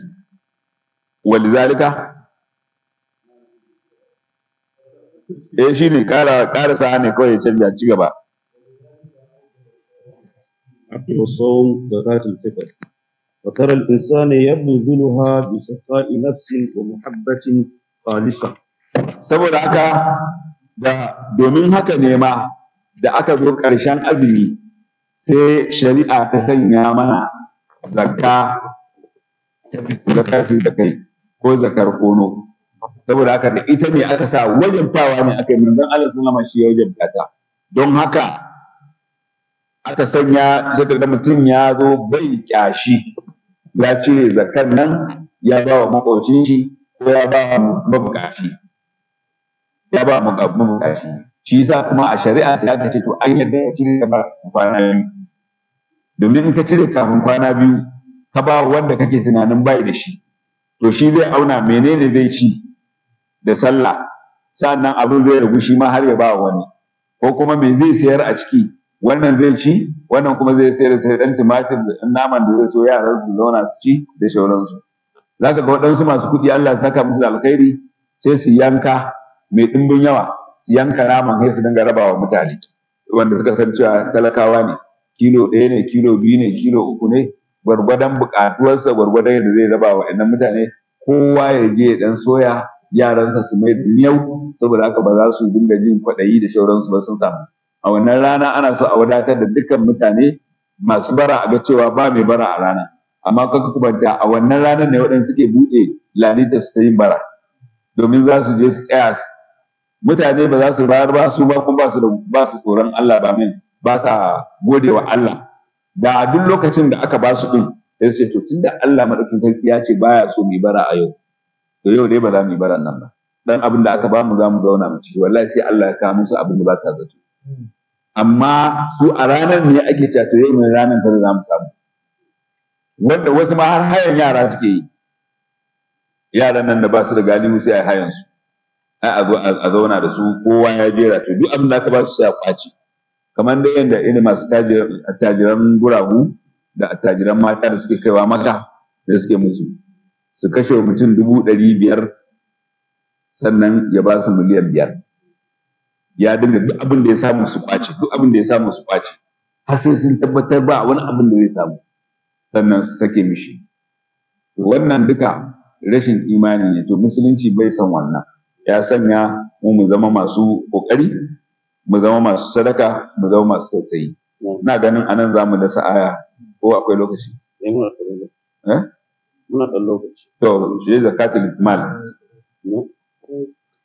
A: Walizalika shine ƙara sa ne kawai ya canja ci gaba.
B: والصوم زكاة الفطر، وترى الإنسان يبذلها بسخاء نفس ومحبة خالصة.
A: Saboda haka da domin haka ne ma da aka zo ƙarshen azumi sai shari'a ta sanya mana zakka ta da kai ko zakar kono. Saboda haka da ita ne aka sa wajabtawa ne aka yi, manzon Allah sallama shi ya wajabta ta. Don haka aka sanya sai kaga mutum ya zo bai kyashi ya cire zakar nan ya ba wa maƙocin shi ko ya ba wa mabukaci, ya ba mabukaci. Shi yasa kuma a shari'a sai aka ce to an yarda ya cire kamar kwana biyu, domin in ka cire kafin kwana biyu ka ba wanda kake tunanin bai da shi, to shi zai auna menene zai ci da sallah, sannan abin zai ragu shi ma har ya ba wani, ko kuma me zai sayar a ciki, wannan zai ci, wannan kuma zai sayar sai dan tumatir da dan naman da zai so yaran su zauna su ci da shauransu. Zaka ga waɗansu masu kuɗi Allah ya saka musu da alkhairi sai su yanka mai ɗimbin yawa, su yanka naman sai su dinga rabawa mutane wanda suka san cewa talakawa ne, kilo 1 ne, kilo 2 ne, kilo 3 ne, gwargwadon buƙatuwarsa, gwargwadon yadda zai raba wa waɗannan mutane. Kowa ya je ya ɗan soya, yaransa su mai miyau, saboda haka ba za su dinga jin kwaɗayi da shauransu ba, sun samu. A wannan rana ana so a wadatar da dukkan mutane masu bara, a ga cewa ba mai bara a rana. Amma kaka kubanta a wannan ranar ne waɗanda suke buɗe lalita su ta yin bara, domin za su je su tsaya, mutane ba za su bayar ba, su ba kuma ba su tsoron Allah ba, min ba sa gode wa Allah. Da duk lokacin da aka ba su ɗin sai su ce to tunda Allah madaukakin sarki ya ce baya so mu bara a yau, to yau dai ba za mu yi baran nan ba, dan abin da aka ba mu za mu zauna mu ci. Wallahi sai Allah ya kawo musu abin da ba sa zato. Amma su a ranar ne ake cewa to yau ne ranar da za mu samu. Wanda wasu ma har hayan yara suke yi, yaran nan da ba su da galihu sai a hayan su, ai a zo a zauna da su, kowa ya jera, to duk abin da aka ba su sai a kwace. Kamar da yadda irin masu attajiran guragu da attajiran mata da suke kaiwa maka da suke musu, su kashe mutum 500,000 sannan ya ba su 5 miliyan. Ya dinga duk abin da ya samu su kwace, duk abin da ya samu su kwace, har sai sun tabbatar ba wani abin da zai samu, sannan su sake mishi. Wannan duka rashin imani ne. To musulunci bai san wannan, ya sanya mu mu zama masu kokari, mu zama masu sadaka, mu zama masu tausayi. Ina ganin anan za mu dasa aya, ko akwai lokaci? Eh,
B: muna ɗan lokaci.
A: To shi zakatul mal,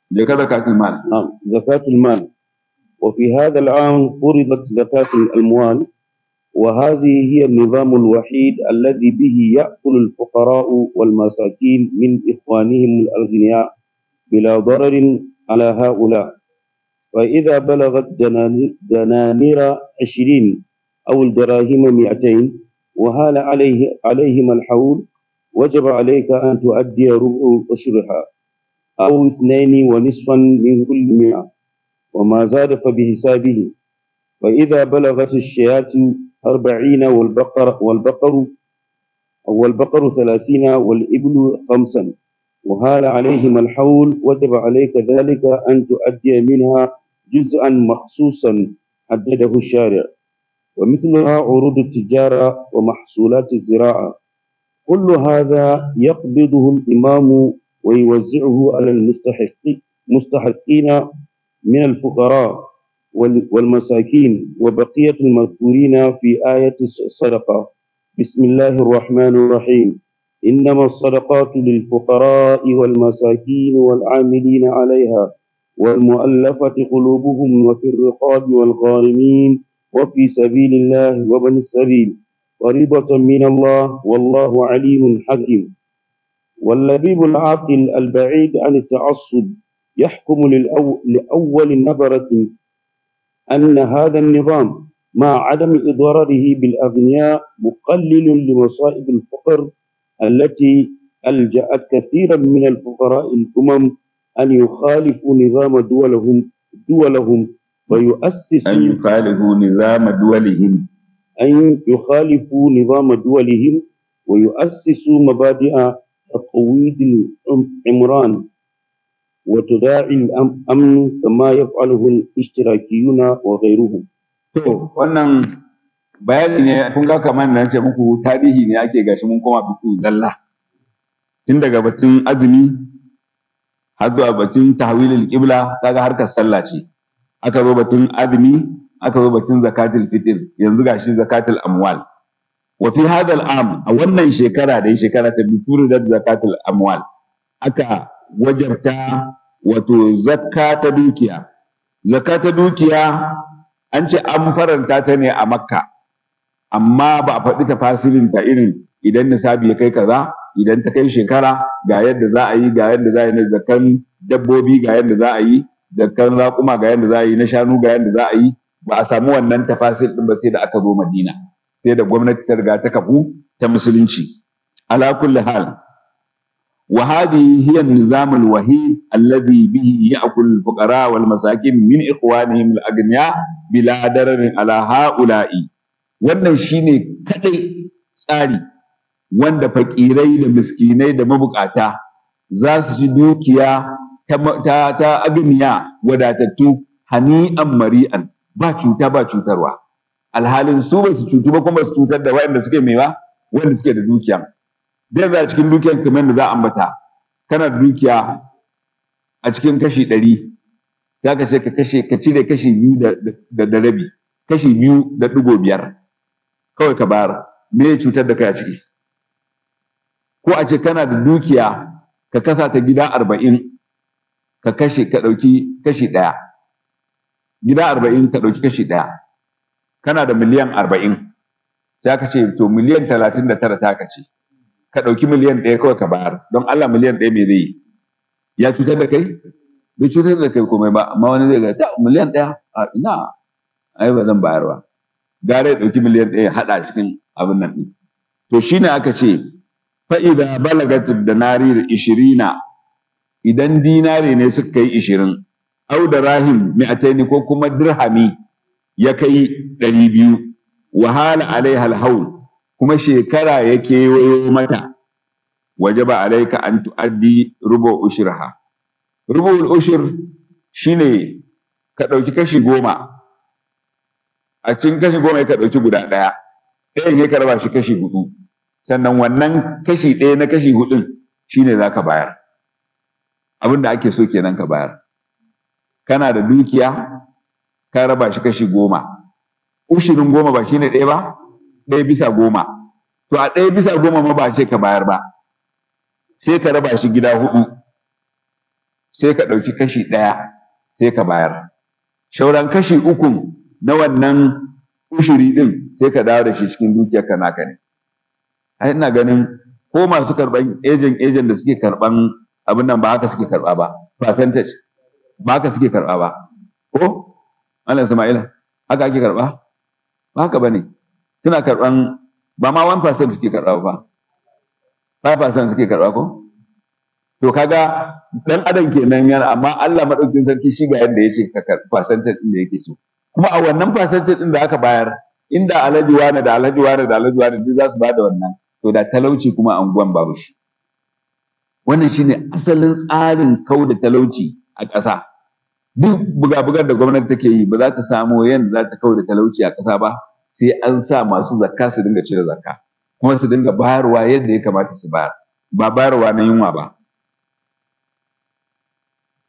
A: je ka zakatul mal.
B: نعم، زكاة المال. وفي هذا العام فرضت زكاة الأموال، وهذه هي النظام الوحيد الذي به يأكل الفقراء والمساكين من إخوانهم الأغنياء بلا ضرر على هؤلاء. فإذا بلغت دنانير 20 أو الدراهم 200 وهال عليهم الحول، وجب عليك أن تؤدي ربع عشرها أو 2.5 من كل 100، وما زاد فبحسابه. فإذا بلغت الشياة 40 والبقر 30 والإبل 5 وهال عليهم الحول، وجب عليك ذلك أن تؤدي منها جزءا مخصوصا حدده الشارع. ومثلها عروض التجارة ومحصولات الزراعة. كل هذا يقبضه الإمام ويوزعه على المستحقين من الفقراء والمساكين وبقية المذكورين في آية الصدقة. بسم الله الرحمن الرحيم. إنما الصدقات للفقراء والمساكين والعاملين عليها والمؤلفة قلوبهم وفي الرقاب والغارمين وفي سبيل الله وابن السبيل، فريضة من الله، والله عليم حكيم. واللبيب العاقل البعيد عن التعصب يحكم لأول نظرة أن هذا النظام مع عدم إضراره بالأغنياء مقلل لمصائب الفقر التي ألجأت كثيرا من الفقراء الأمم أن يخالفوا نظام دولهم ويؤسسوا
A: أن يخالفوا نظام دولهم
B: أن يخالفوا نظام دولهم ويؤسسوا مبادئ تقويض العمران وتداعي الأمن كما يفعله الاشتراكيون وغيرهم.
A: To wannan bayani ne, kun ga kamar da nace muku tarihi ne ake, gashi mun koma fiqh zalla, tun daga batun azumi har zuwa batun tahwilul qibla. Kaga harkar sallah ce, aka zo batun azumi, aka zo batun zakatul fitr, yanzu gashi zakatul amwal. Wa fi hadha al-am, a wannan shekara da shekara ta biyu, da zakatul amwal aka wajabta, wato zakka ta dukiya. Zakka ta dukiya an ce an faranta ta ne a Makka, amma ba a faɗi tafasirin ta, irin idan nisabi ya kai kaza, idan ta kai shekara, ga yadda za a yi, ga yadda za a yi na zakkan dabbobi, ga yadda za a yi zakkan raƙuma, ga yadda za a yi na shanu, ga yadda za a yi. Ba a samu wannan tafasir ɗin ba sai da aka zo Madina, sai da gwamnati ta riga ta kafu ta musulunci. Ala kulli hal, wa hadhihi hiya an-nizam al-wahid alladhi bihi ya'kul al-fuqara wal masakin min ikhwanihim al-aghniya bila dararin ala ha'ula'i. Wannan shine kadai tsari wanda fakirai da miskinai da mabukata za su ci dukiya ta agniya, wadatattu, hani'an mari'an, ba cuta ba cutarwa, alhalin su ba su cutu ba kuma su cutar da waɗanda suke mewa, wanda suke da dukiya. Da yanzu a cikin dukiyar, kamar da za a ambata, kana da dukiya a cikin kashi 100, za ka ce ka kashe, ka cire kashi biyu da rabi, kashi 2.5 kawai ka bayar. Me ya cutar da kai a ciki? Ko a ce kana da dukiya, ka kasa ta gida 40, ka kashe, ka ɗauki kashi 1, gida 40 ka ɗauki kashi 1. Kana da miliyan 40, sai aka ce to miliyan 39 ta ka ce ka ɗauki miliyan 1 kawai ka bayar. Don Allah, miliyan 1 me zai yi? Ya cutar da kai? Bai cutar da kai komai ba. Amma wani zai ga ta miliyan 1, a ina, ai ba zan bayar ba, gara ya ɗauki miliyan 1 ya haɗa cikin abin nan ɗin. To shine aka ce fa'ida balagat danari 20, idan dinari ne suka kai 20, au darahim mi'ataini, ko kuma dirhami ya kai 200, wahala alaiha alhaul, kuma shekara ya kewayo mata, wajaba alaika an tu'addi rubu ushirha. Rubu'ul ushur shine ka ɗauki kashi 10, a cikin kashi 10 ka ɗauki guda ɗaya, ɗayan ya ka raba shi kashi 4, sannan wannan kashi 1 na kashi 4 shine za ka bayar. Abin da ake so kenan ka bayar. Kana da dukiya, ka raba shi kashi 10, ushirin 10 ba shine 1 ba, 1 bisa 10. To a 1 bisa 10 ma ba ce ka bayar ba, sai ka raba shi gida 4, sai ka ɗauki kashi 1 sai ka bayar. Shauran kashi 3 na wannan ushiri ɗin sai ka dawo da shi cikin dukiyarka naka ne. Ai ina ganin ko masu karɓan ejen da suke karɓan abin nan ba haka suke karɓa ba, percentage ba haka suke karɓa ba. Ko Allah Sama'ila, haka ake karɓa? Ba haka bane. Suna karɓan ba ma 1% suke karɓa ba, 5% suke karɓa ko? To kaga dan adam kenan yana, amma Allah madaukakin sarki shi ga yadda yace ka karɓi percentage din da yake so. Kuma a wannan percentage din da aka bayar, inda Alhaji wane da Alhaji wane da Alhaji wane duk za su bada wannan, to da talauci kuma anguwan babu shi. Wannan shine asalin tsarin kau da talauci a ƙasa. Duk buga-bugar da gwamnati take yi ba za ta samu yadda za ta kau da talauci a ƙasa ba, sai an sa masu zakka su dinga cire zakka, kuma su dinga bayarwa yadda ya kamata su bayar, ba bayarwa na yunwa ba.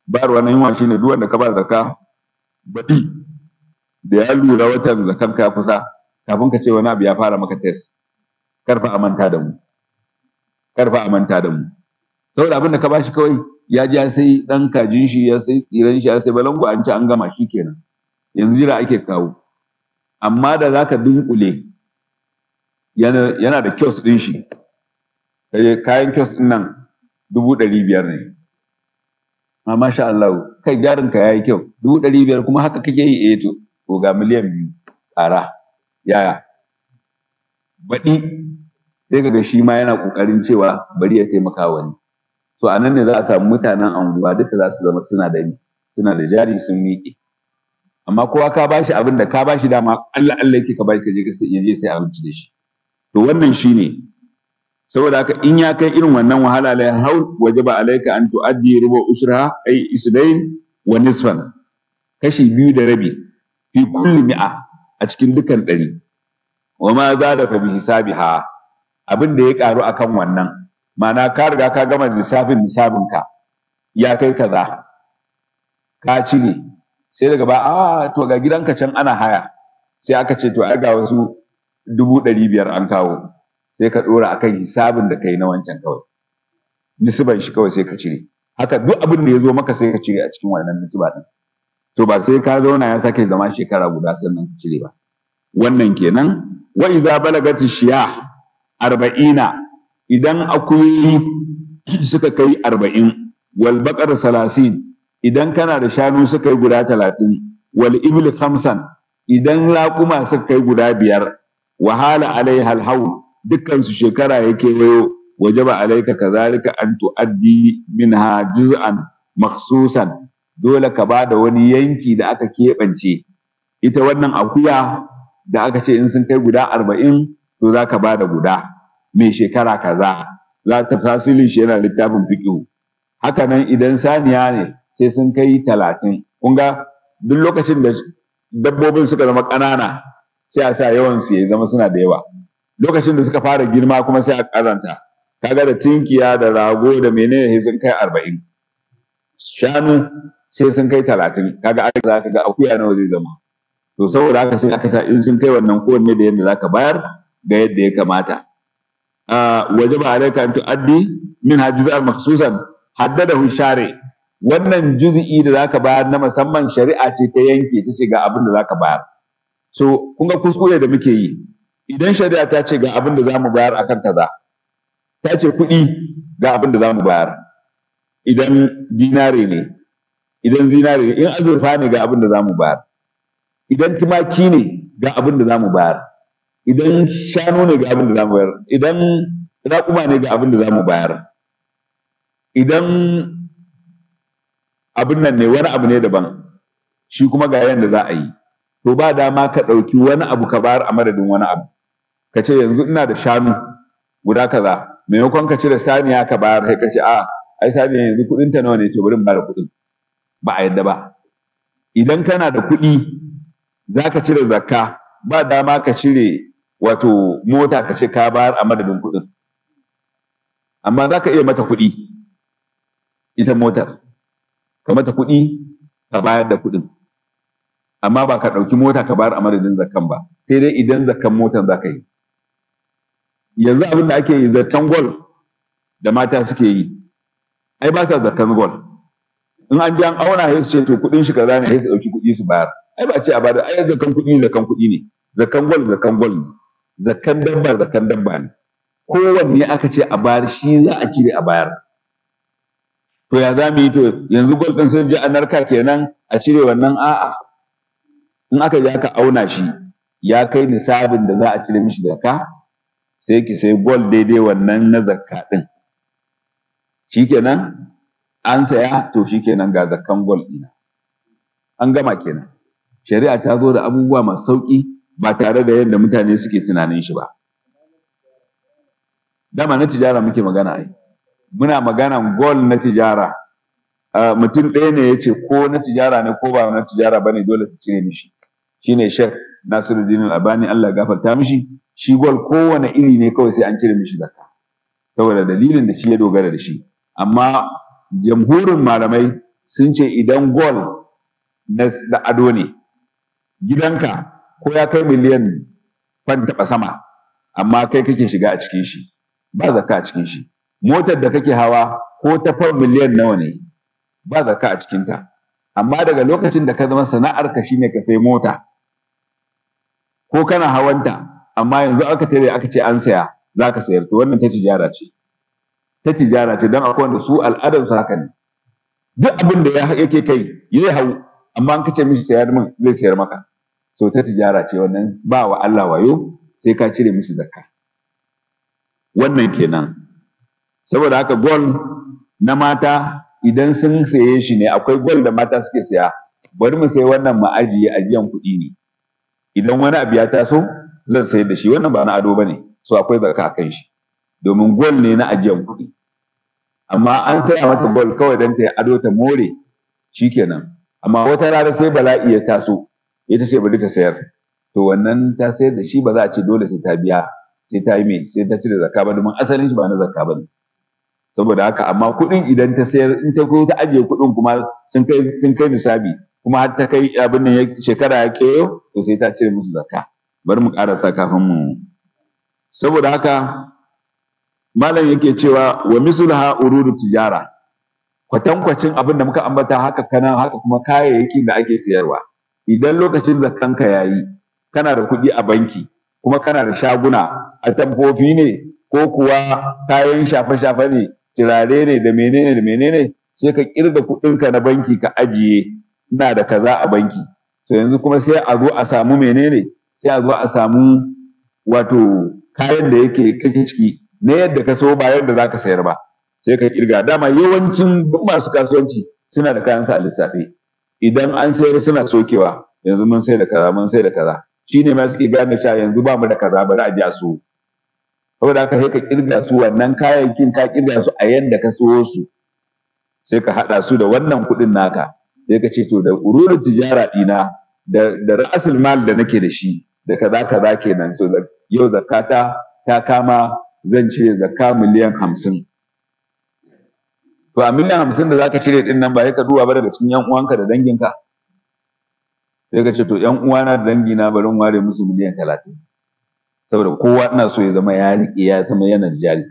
A: Bayarwa na yunwa shine duk wanda ka ba zakka baɗi da ya lura watan zakkan ka kusa, kafin ka ce wani abu ya fara maka test, karfa a manta da mu, karfa a manta da mu. Saboda abin da ka bashi kawai ya ji ya sai ɗan kajin shi, ya sai tsiren shi, ya sai balangu, an ci an gama shi kenan. Yanzu jira ake kawo. Amma da za ka dunkule, yana da kiosk ɗin shi, kayan kiosk ɗin nan 500,000 ne. Amma masha Allah, kai jarin ka yayi kyau, 500,000 kuma haka kake yi, eh to ga 2 miliyan ƙara. Yaya? Baɗi sai kaga shi ma yana ƙoƙarin cewa bari ya taimaka wani. To a nan ne za a samu mutanen anguwa duka za su zama suna da suna da jari sun miƙe. Amma kowa ka bashi abin da ka bashi dama, Allah Allah yake ka bashi ka je ka sai, ya je sai abinci da shi. To wannan shine. Saboda haka in ya kai irin wannan wahala la haul, wajaba alayka an tuaddi rubu usraha ay isdain wa nisfan, kashi 2 da rabi fi kulli mi'a, a cikin dukan 100. Wa ma zada fa bi hisabiha, abin da ya karu akan wannan, ma'ana ka riga ka gama lissafin nisabinka ya kai kaza, ka cire, sai daga ba a to ga gidanka can ana haya, sai aka ce to ai ga wasu 500,000 an kawo, sai ka dora akan hisabin da kai na wancan kawai, nisban shi kawai sai ka cire. Haka duk abin da ya zo maka sai ka cire a cikin wannan nisba din. To ba sai ka zauna ya sake zama shekara guda sannan ka cire ba. Wannan kenan. Wa idza balagati shiyah 40, idan akuyoyi suka kai 40, wal baqar 30, idan kana da shanu suka yi guda 30, wal ibl 5, idan raƙuma suka kai guda 5, wahala alaiha alhawl, dukkan su shekara yake wayo, wajaba alaika kazalika an tuaddi minha juz'an makhsusan, dole ka bada wani yanki da aka keɓance. Ita wannan akuya da aka ce in sun kai guda 40 to za ka bada guda mai shekara kaza, za ta fasilin shi yana littafin fiqh. Haka nan idan saniya ne sai sun kai 30. Kun ga duk lokacin da dabbobin suka zama ƙanana sai a sa yawan su ya zama suna da yawa. Lokacin da suka fara girma kuma sai a karanta. Kaga da tinkiya da rago da menene sai sun kai 40. Shanu sai sun kai 30. Kaga za ka ga akuya nawa zai zama. To saboda haka sai aka sa in sun kai wannan kowanne da yadda zaka bayar ga yadda ya kamata. Wajaba alayka an tuaddi min juz'an makhsusan haddadahu shari. Wannan juz'i da zaka bayar na musamman shari'a ce ta yanke ta ce ga abin da zaka bayar. So kun ga kuskure da muke yi, idan shari'a ta ce ga abin da zamu bayar akan kaza, ta ce kuɗi ga abin da zamu bayar, idan dinare ne, idan zinare ne, in azurfa ne ga abin da zamu bayar, idan tumaki ne ga abin da zamu bayar, idan shanu ne ga abin da zamu bayar, idan raƙuma ne ga abin da zamu bayar, idan abin nan ne wani abu ne daban, shi kuma ga yanda za a yi. To ba dama ka ɗauki wani abu ka bayar a madadin wani abu. Ka ce yanzu ina da shanu guda kaza, maimakon ka cire saniya ka bayar, sai ka ce a ai saniya yanzu kuɗin ta nawa ne, to bari in bada kuɗin. Ba a yadda ba. Idan kana da kuɗi za ka cire zakka, ba dama ka cire wato mota ka ce ka bayar a madadin kuɗin. Amma za ka iya mata kuɗi, ita motar ka mata kuɗi ka bayar da kuɗin, amma ba ka ɗauki mota ka bayar a madadin zakkan ba, sai dai idan zakkan motar za ka yi. Yanzu abin da ake yi, zakkan gwal da mata suke yi, ai ba sa zakkan gwal. In an ji an auna sai su ce to kuɗin shi kaza ne, sai su ɗauki kuɗi su bayar. Ai ba ce a bada, ai zakkan kuɗi zakkan kuɗi ne, zakkan gwal zakkan gwal ne, zakkan dabba zakkan dabba ne. Kowanne aka ce a bayar shi za a cire a bayar. To ya za mu yi? To yanzu gwal ɗin sun je a narka kenan a cire wannan? A'a, in aka je aka auna shi ya kai nisabin da za a cire mishi zakka, sai ki sai gwal daidai wannan na zakka ɗin. Shikenan an saya, to shikenan ga zakkan gwal ɗina, an gama kenan. Shari'a ta zo da abubuwa masu sauƙi ba tare da yadda mutane suke tunanin shi ba. Dama na tijara muke magana, ai muna maganan gol na tijara. Mutum ɗaya ne ya ce ko na tijara ne ko ba na tijara ba ne dole su cire mishi, shine Sheikh Nasiruddin Al-Albani, Allah ya gafarta mishi. Shi gol kowane iri ne kawai sai an cire mishi zakka, saboda dalilin da shi ya dogara da shi. Amma jamhurin malamai sun ce idan gol na da ado ne, gidanka ko ya kai miliyan fan taɓa sama, amma kai kake shiga a cikin shi, ba zakka a cikin shi. Motar da kake hawa ko ta fan miliyan nawa ne, ba zakka a cikinta. Amma daga lokacin da ka zama sana'arka shine ka sai mota ko kana hawanta, amma yanzu aka tare aka ce an saya, za ka sayar, to wannan ta tijara ce, ta tijara ce. Don akwai wanda su al'adarsu haka ne, duk abin da yake kai ya hau, amma an kace mishi sayar min, zai sayar maka. So ta tijara ce wannan, ba wa Allah wayo, sai ka cire mishi zakka. Wannan kenan. Saboda haka gol na mata idan sun saye shi ne, akwai gol da mata suke saya, bari mu sai wannan mu ajiye, ajiyan kuɗi ne, idan wani abu ya taso zan sayar da shi, wannan ba na ado bane, so akwai zakka a kan shi domin gol ne na ajiyan kuɗi. Amma an saya mata gol kawai don ta yi ado ta more, shikenan. Amma wata rana sai bala'i ya taso, ita ce bari ta sayar, to wannan ta sayar da shi ba za a ce dole sai ta biya, sai ta yi mai, sai ta cire zakka ba, domin asalin shi ba na zakka ba ne. Saboda haka amma kuɗin idan ta sayar, in ta ko ta ajiye kuɗin kuma sun kai nisabi, kuma har ta kai abin nan shekara ya keyo, to sai ta cire musu zakka. Bari mu ƙarasa kafin mu. Saboda haka malam yake cewa wa misulha urudu tijara, kwatankwacin abin da muka ambata haka kana haka kuma kayayyakin da ake sayarwa. Idan lokacin zakkanka yayi, kana da kuɗi a banki kuma kana da shaguna, a tamfofi ne ko kuwa kayan shafe-shafe ne, turare ne da menene da menene, sai ka kirga kuɗinka na banki ka ajiye, ina da kaza a banki. To yanzu kuma sai a zo a samu menene, sai a zo a samu wato kayan da yake kake ciki na yadda ka so ba yadda zaka sayar ba, sai ka kirga. Dama yawancin duk masu kasuwanci suna da kayansu a lissafe, idan an sayar suna sokewa, yanzu mun sai da kaza, mun sai da kaza. Shine ma suke gane cewa yanzu ba mu da kaza, bari a je a so. Saboda haka sai ka kirga su, wannan kayayyakin ka kirga su a yanda ka siyo su, sai ka haɗa su da wannan kuɗin naka, sai ka ce to da ururin tijara ɗina da ra'asul mal da nake da shi da kaza kaza kenan. So yau zakata ta kama zan cire zakka 50 miliyan. To a 50 miliyan da zaka cire din nan, ba sai ka duba ba daga cikin yan uwanka da danginka, sai ka ce to yan uwana da dangina bari in ware musu 30 miliyan, saboda kowa ina so ya zama ya riƙe, ya zama yana da jari.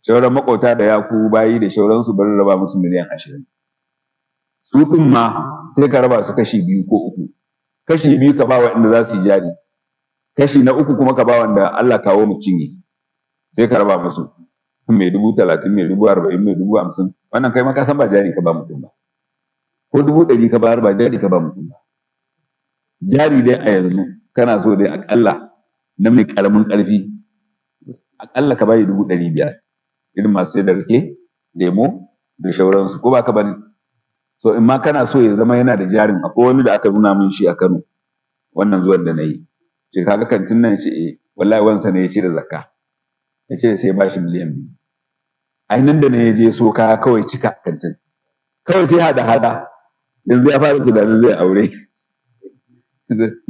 A: Sauran maƙota da yaku bayi da shauransu bari raba musu 20 miliyan. Su ɗin ma sai ka raba su kashi biyu ko uku, kashi biyu ka ba waɗanda za su yi jari, kashi na uku kuma ka ba wanda Allah kawo mu cinye. Sai ka raba musu, mai 30,000, mai 40,000, mai 50,000. Wannan kai ma ka san ba jari ka ba mutum ba, ko 100,000 ka bayar ba jari ka ba mutum ba. Jari dai a yanzu kana so dai aƙalla na mai ƙaramin ƙarfi aƙalla ka bayi 500,000, irin masu sai da rake, lemo da shauransu, ko ba ka bane? So in ma kana so ya zama yana da jarin, akwai wani da aka nuna min shi a Kano. Wannan zuwan da na yi. Ce kaga kantin nan ce eh wallahi wansa ne ya cire zakka. Ya ce sai ba shi 2 miliyan. Ai nan da ne ya je so kaya kawai cika kantin. Kawai sai hada hada. Yanzu ya fara tunanin zai aure.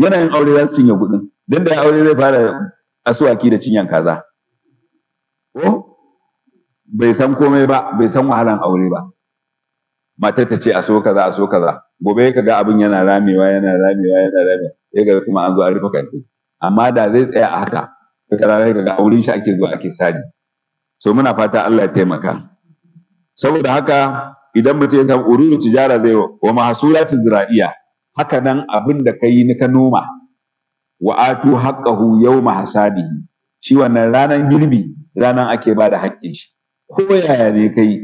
A: Yana yin aure za su cinye kuɗin. Dan da ya aure zai fara asuwaki da cinyan kaza. Ko bai san komai ba, bai san wahalan aure ba. Matar ta ce a so kaza, a so kaza. Gobe ka ga abin yana ramewa, yana ramewa, yana ramewa. Sai ga kuma an zo an rufe kantin. Amma da zai tsaya a haka, wata rana sai ka ga auren shi ake zuwa ake sari. So muna fata Allah ya taimaka. Saboda haka idan mutum ya samu ururu tijara zai wa mahsulatu zira'iya, haka nan abin da ka yi na ka noma, wa atu haqqahu yawma hasadihi. Shi wannan ranan girbi, ranan ake ba da haƙƙin shi. Ko yaya ne kai,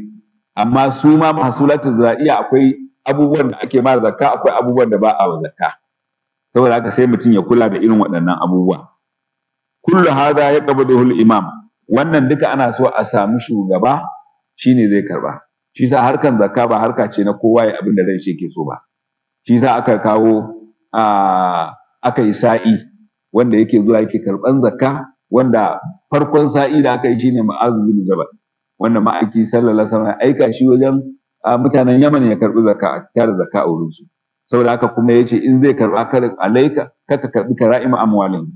A: amma su ma mahsulatu zira'iya akwai abubuwan da ake ma zakka, akwai abubuwan da ba a wa zakka. Saboda haka sai mutum ya kula da irin waɗannan abubuwa. Kullu hadha yaqbaduhu al-imam. Wannan duka ana so a samu shugaba shine zai karba. Shi yasa harkan zakka ba harka ce na kowa ya abin da ran shi yake so ba. Shi yasa aka kawo aka yi sa'i wanda yake zuwa yake karban zakka, wanda farkon sa'i da aka yi shine Mu'adh bin Jabal, wanda ma'aiki sallallahu alaihi wasallam ya aika shi wajen mutanen Yaman ya karbi zakka, a tara zakka a wurin su. Saboda haka kuma yace in zai karba kar alaika, kar ka karbi kara'ima amwalin,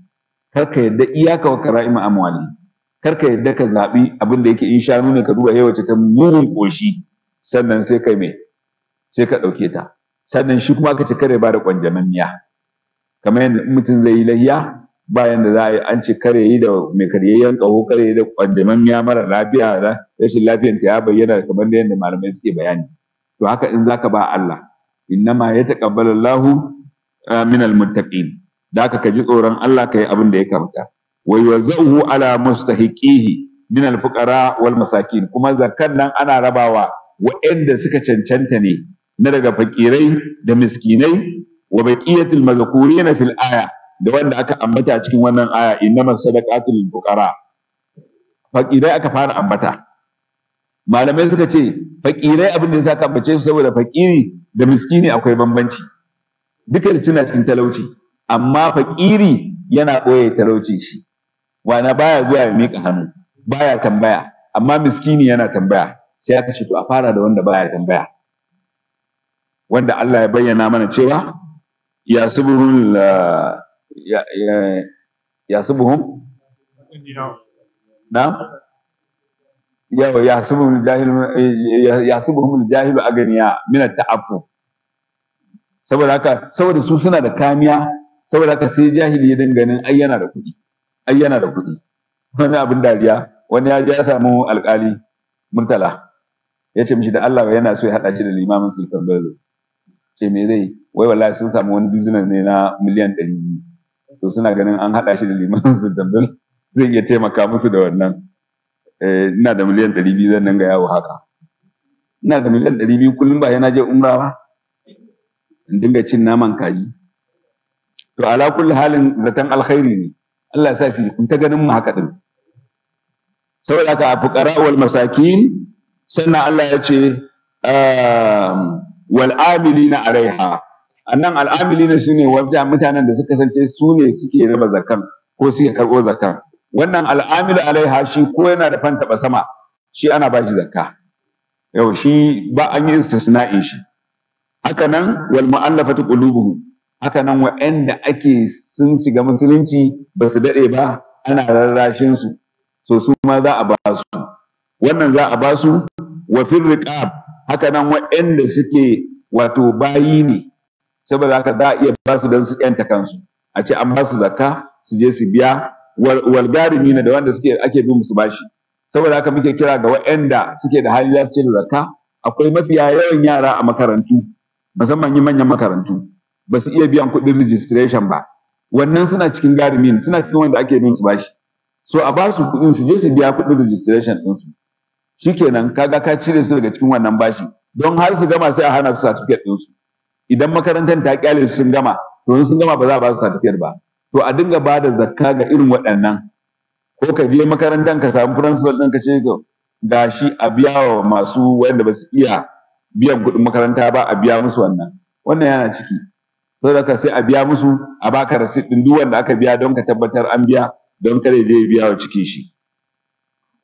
A: kar ka yadda iyaka wa kara'ima amwalin, kar ka yadda ka zabi abin da yake in shanu ne ka duba yawa ta mugun koshi, sannan sai kai me, sai ka dauke ta. Sannan shi kuma aka ce kare ba da kwanjamanniya, kamar yadda in mutum zai yi layya bayan da za a yi an ce kare yi da mai karyayyen ƙaho, kare yi da kwanjamanniya mara lafiya, rashin lafiyar ta ya bayyana kamar da yadda malamai suke bayani. To haka in zaka ba Allah, innama yataqabbalu Allahu minal muttaqin. Da haka ka ji tsoron Allah ka yi abin da ya kamata. Wa yuwazzahu ala mustahiqihi min al-fuqara wal masakin. Kuma zakkan nan ana rabawa waɗanda suka cancanta ne na daga fakirai da miskinai, wa baqiyatil mazkurina fil aya, da wanda aka ambata a cikin wannan aya, innamas sadaqatu lil fuqara. Fakirai aka fara ambata. Malamai suka ce fakirai abin da yasa aka ambace su saboda fakiri da miskini akwai bambanci. Duka da suna cikin talauci, amma fakiri yana ɓoye talauci shi. Wana baya zuwa ya miƙa hannu, baya tambaya, amma miskini yana tambaya. Sai aka ce to a fara da wanda baya tambaya. Wanda Allah ya bayyana mana cewa yasubuhum yasubuhum na yawa yasubuhum jahil yasubuhum jahilu aganiya min at-ta'affuf. Saboda haka saboda su suna da kamiya, saboda haka sai jahili ya dinga ganin ai yana da kuɗi, ai yana da kuɗi. Wani abin dariya, wani ya je ya samu alƙali Murtala, ya ce mishi da Allah yana so ya haɗa shi da limamin Sultan Bello. Ce me zai? Wai wallahi sun samu wani business ne na 200 miliyan. To suna ganin an haɗa shi da limamin Sultan Bello zai iya taimaka musu da wannan. Ina da 200 miliyan zan dinga yawo haka. Ina da 200 miliyan kullum ba yana je umra ba. In dinga cin naman kaji. To ala kulli halin zaton alkhairi ne. Allah ya sa su kun ta ganin mu haka din. Saboda haka fuqara wal masakin, sannan Allah ya ce wal amilina alaiha. Annan al amilina shine wanda mutanen da suka kasance su ne suke raba zakkan ko suke karɓo zakkan. Wannan al amilu alaiha shi ko yana da fanta ba sama, shi ana ba shi zakka. Yau shi ba an yi istisna'in shi. Haka nan wal mu'allafatu qulubuhum. Haka nan wa'anda ake sun shiga musulunci ba su daɗe ba, ana rarrashin su. So su ma za a ba su. Wannan za a ba su wa fil riqab. Haka nan wa'anda suke wato bayi ne, saboda haka za a iya ba su don su yanta kansu. A ce an ba su zakka su je su biya. Wal garimina, da wanda suke ake bin musu bashi. Saboda haka muke kira ga wa'anda suke da hali za su ce da zakka. Akwai mafiya yawan yara a makarantu, musamman yi manyan makarantu, ba su iya biyan kuɗin registration ba. Wannan suna cikin garimin, suna cikin wanda ake bin su bashi. So a ba su kuɗin su je su biya kuɗin registration ɗinsu. Shikenan kaga ka cire su daga cikin wannan bashi. Don har su gama sai a hana su certificate ɗinsu. Idan makarantar ta kyale su sun gama, to in sun gama ba za a ba su certificate ba. To a dinga ba da zakka ga irin waɗannan. Ko ka je makarantar ka samu principal ɗin ka ce gashi a biya wa masu wanda ba su iya biyan kuɗin makaranta ba, a biya musu wannan. Wannan yana ciki. Saboda haka sai a biya musu, a baka receipt din duk wanda aka biya don ka tabbatar an biya, don kada ya je ya biya wa cikin shi.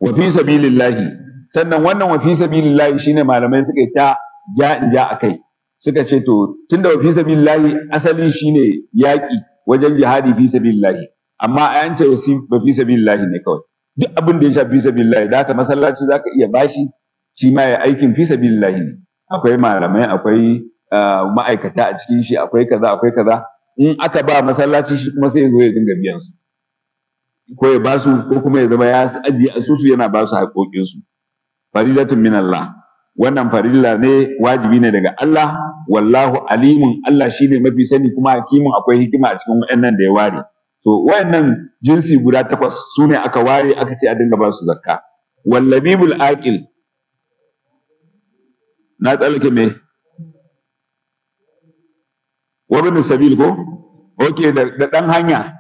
A: Wa fi sabilillahi, sannan wannan wa fi sabilillahi shine malamai suka yi ta ja in ja akai, suka ce to tunda wa fi sabilillahi asali shine yaƙi wajen jihadi fi sabilillahi, amma an ce wa fi sabilillahi ne kawai duk abin da ya shafi fi sabilillahi. Da haka masallaci zaka iya bashi shi ma ya aikin fi sabilillahi ne. Akwai malamai, akwai ma'aikata a cikin shi, akwai kaza, akwai kaza. In aka ba masallaci shi kuma sai ya zo ya dinga biyan su, ko ya ba su, ko kuma ya zama ya ajiye asusu yana ba su haƙoƙin su. Faridatun min Allah, wannan farilla ne, wajibi ne daga Allah. Wallahu alimun, Allah shine mafi sani kuma hakimun, akwai hikima a cikin wayannan da ya ware. To wayannan jinsi guda 8 su ne aka ware aka ce a dinga ba su zakka. Wallabibul aqil, na tsallake me? Wabin sabil ko? Okay, da dan hanya,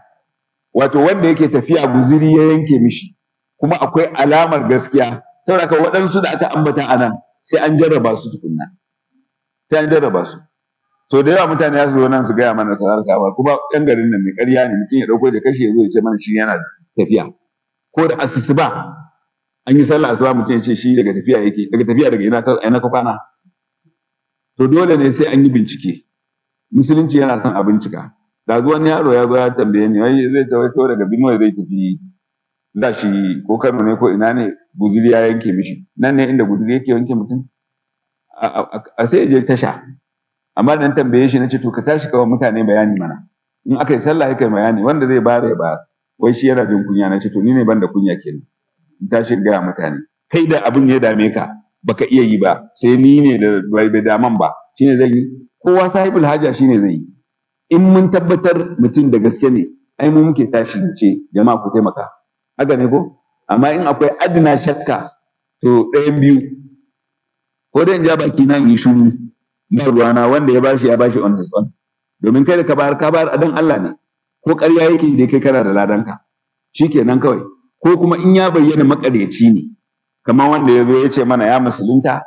A: wato wanda yake tafiya guziri ya yanke mishi, kuma akwai alamar gaskiya. Saboda haka waɗansu da aka ambata a nan sai an jarraba su tukunna, sai an jarraba su. To da yawa mutane za su zo nan su gaya mana kaza kaza, kuma ɗan garin nan mai ƙarya ne, mutum ya ɗauko da kashi ya zo ya ce mana shi yana tafiya. Ko da asusuba an yi sallah asuba mutum ya ce shi daga tafiya yake, daga tafiya daga ina ka, ina ka kwana. To dole ne sai an yi bincike. Musulunci yana son a bincika. Da zuwan yaro ya zo ya tambaye ni, wai zai tafi daga Benue zai tafi za shi ko Kano ne ko ina ne, guzuri ya yanke mishi. Nan ne inda guzuri yake yanke mutum? A sai ya je tasha. Amma dan tambaye shi nace to ka tashi ka wa mutane bayani mana. In aka yi sallah kai bayani, wanda zai bayar ya bayar. Wai shi yana jin kunya. Nace to ni ne ban da kunya kenan. In tashi in gaya mutane. Kai da abin ya dame ka baka iya yi ba, sai ni ne da bai daman ba, shine zan yi. Kowa sahibul haja shine zai yi. In mun tabbatar mutum da gaske ne, ai mu muke tashi mu ce jama'a ku taimaka. Haka ne ko? Amma in akwai adina shakka, to ɗayan biyu, ko dai in ja baki na in yi shiru, ba ruwana, wanda ya bashi ya bashi on his own. Domin kai da ka bayar, ka bayar a dan Allah ne, ko ƙarya yake da kai kana da ladanka, shikenan kawai. Ko kuma in ya bayyana maƙaryaci ne, kamar wanda ya zo ya ce mana ya musulunta,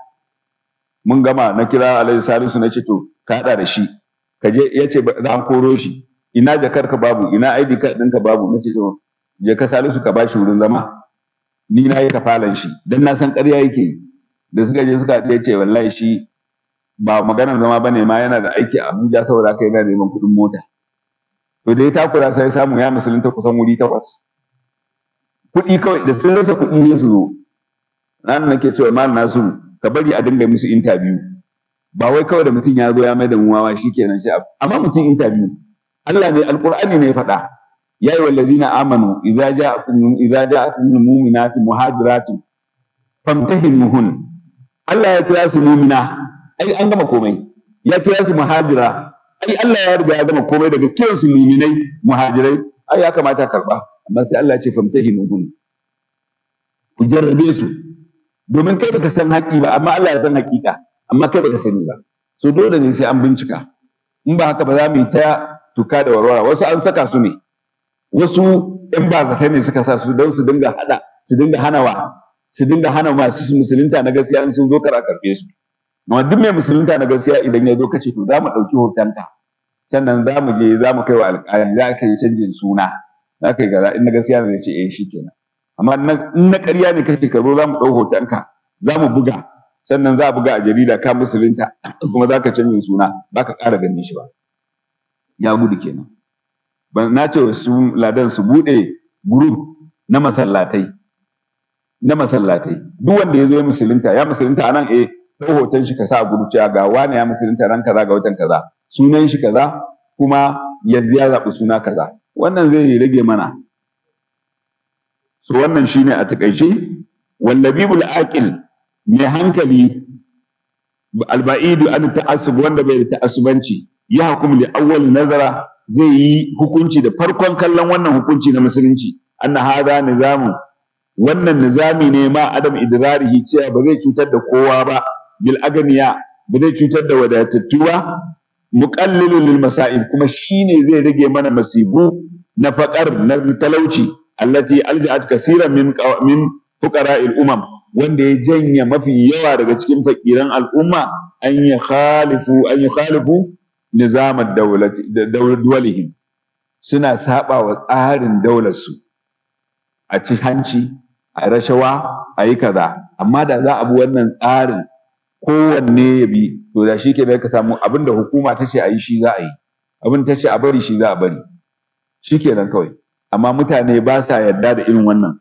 A: mun gama, na kira Alhaji Salisu na ce to ka haɗa da shi, ka je, ya ce za a koro shi, ina jakar ka babu, ina ID card ɗinka babu. Na ce to je ka Salisu ka bashi wurin zama, ni na yi kafalan shi, dan na san ƙarya yake yi. Da suka je suka haɗu ya ce wallahi shi ba maganar zama bane ma, yana da aiki a Abuja, saboda haka yana neman kuɗin mota. To da ya takura sai samu ya musulunta kusan wuri 8. Kuɗi kawai, da sun rasa kuɗi ne su zo. Nan nake cewa Malam Nasiru ka bari a dinga musu interview. Ba wai kawai da mutum ya zo ya mai da mu wawa shikenan sai amma mutum interview. Allah ne, Alƙur'ani ne ya faɗa. Ya ayyuhal ladzina amanu idza ja'akum idza ja'akum mu'minatu muhajiratun famtahinuhun. Allah ya kira su mu'mina, ai an gama komai. Ya kira su muhajira, ai Allah ya riga ya gama komai daga kiran su mu'minai muhajirai, ai ya kamata karba. Amma sai Allah ya ce famtahinuhun, ku jarrabe su, domin kai baka san haƙi ba, amma Allah ya san haƙiƙa, amma kai baka sani ba. So dole ne sai an bincika. In ba haka ba za mu yi ta tuka da warwara. Wasu an saka su ne, wasu ƴan bazata ne suka sa su don su dinga hada, su dinga hanawa, su dinga hana masu musulunta na gaskiya in sun zo kar a karɓe su. Amma duk mai musulunta na gaskiya idan ya zo kace to za mu ɗauki hotonka, sannan za mu je za mu kai wa alƙali, za ka yi canjin suna, za ka yi kaza, in na gaskiya ne zai ce eh shikenan. Amma in na ƙarya ne kace ka zo za mu ɗau hotonka, za mu buga, sannan za a buga a jarida ka musulunta, kuma za ka canjin suna, ba ka ƙara ganin shi ba. Ya gudu kenan. Na ce su ladan su buɗe group na masallatai, na masallatai. Duk wanda ya zo ya musulunta, ya musulunta anan, eh, ɗau hoton shi ka sa a group cewa ga wane ya musulunta ran kaza ga watan kaza, sunan shi kaza, kuma yanzu ya zaɓi suna kaza. Wannan zai rage mana. So wannan shine a takaice. Wallabibul aqil, mai hankali, alba'idu an ta'assub, wanda bai da ta'assubanci, ya hukumu li awwal nazara, zai yi hukunci da farkon kallon wannan hukunci na musulunci, anna hadha nizamun, wannan nizami ne ma adam idrarihi, cewa ba zai cutar da kowa ba, bil aganiya, ba zai cutar da wadatattu ba, muqallilun lil masail, kuma shine zai rage mana masibu na faƙar, na talauci, allati alja'at kaseeran min fuqara'il umam, wanda ya janya mafi yawa daga cikin fakiran al'umma, an yukhalifu nizamar dawlati, suna saba wa tsarin daular su, a ci hanci, a rashawa, a yi kaza. Amma da za a bi wannan tsarin kowanne ya bi, to da shi ke ka samu abin da hukuma ta ce a yi shi za a yi, abin ta ce a bari shi za a bari, shi kenan kawai. Amma mutane ba sa yarda da irin wannan.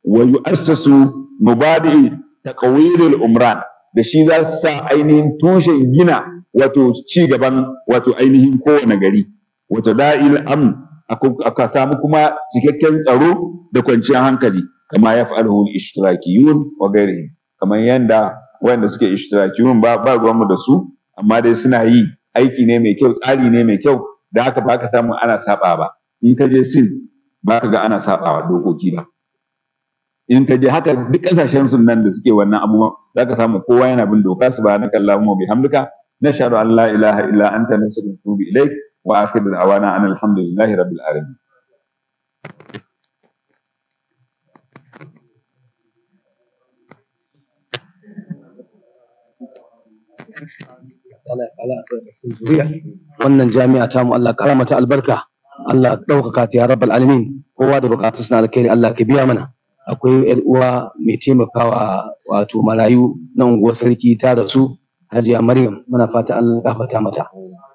A: Wa yu'assasu mubadi'i taqwiril umran, da shi za su sa ainihin tushen gina wato ci gaban wato ainihin kowane gari. Wato da'il amn, aka samu kuma cikakken tsaro da kwanciyar hankali, kama ya fa'alhu al-ishtirakiyun wa ghairihim, kamar yanda wanda suke ishtirakiyun ba ruwanmu da su, amma dai suna yi, aiki ne mai kyau, tsari ne mai kyau, da haka ba ka samu ana saba ba. In ka je Sin ba ka ga ana sabawa dokoki ba. In ka je haka duk kasashen sun nan da suke wannan abubuwan, za ka samu kowa yana bin doka. Subhanaka allahumma bihamdika, nashhadu an la ilaha illa anta, nastaghfiruka wa natubu ilaik, wa akhiru da'wana anil hamdulillahi rabbil alamin.
C: Wannan jami'a ta mu Allah kara mata albarka, Allah ɗaukaka ta ya rabbal alamin. Kowa da bukatu suna alkhairi, Allah ka biya mana. Akwai yar uwa mai taimakawa wato marayu na unguwar sarki ta rasu, Hajiya Maryam, muna fata Allah ya gafarta mata.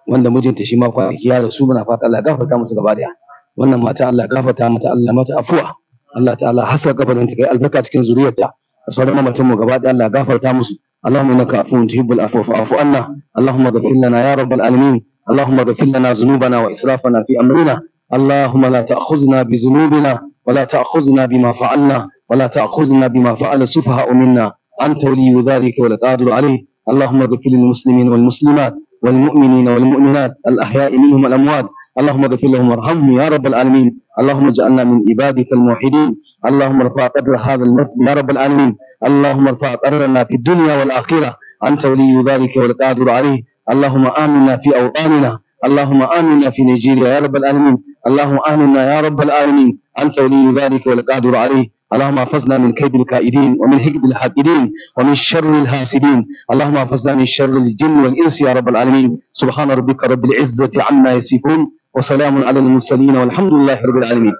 C: Wanda mijinta shi ma kwanaki ya rasu, muna fata Allah ya gafarta musu gaba daya. Wannan mata Allah ya gafarta mata, Allah mata afuwa, Allah ta'ala haska kabarin ta, kai albarka cikin zuriyarta da sauran mamatan mu gaba daya, Allah ya gafarta musu. اللهم انك عفو تحب العفو فاعف عنا. اللهم اغفر لنا يا رب العالمين. اللهم اغفر لنا ذنوبنا واسرافنا في امرنا. اللهم لا تاخذنا بذنوبنا، ولا تاخذنا بما فعلنا، ولا تاخذنا بما فعل السفهاء منا، انت ولي ذلك والقادر عليه. اللهم اغفر للمسلمين والمسلمات والمؤمنين والمؤمنات الاحياء منهم والاموات، اللهم اغفر لهم وارحمهم يا رب العالمين. اللهم اجعلنا من عبادك الموحدين. اللهم ارفع قدر هذا المسجد يا رب العالمين. اللهم ارفع قدرنا في الدنيا والآخرة، أنت ولي ذلك والقادر عليه. اللهم آمنا في أوطاننا، اللهم آمنا في نيجيريا يا رب العالمين. اللهم آمنا يا رب العالمين، أنت ولي ذلك والقادر عليه. اللهم احفظنا من كيد الكائدين، ومن حقد الحاقدين، ومن شر الحاسدين. اللهم احفظنا من شر الجن والإنس يا رب العالمين. سبحان ربك رب العزة عما يصفون، وسلام على المرسلين، والحمد لله رب العالمين.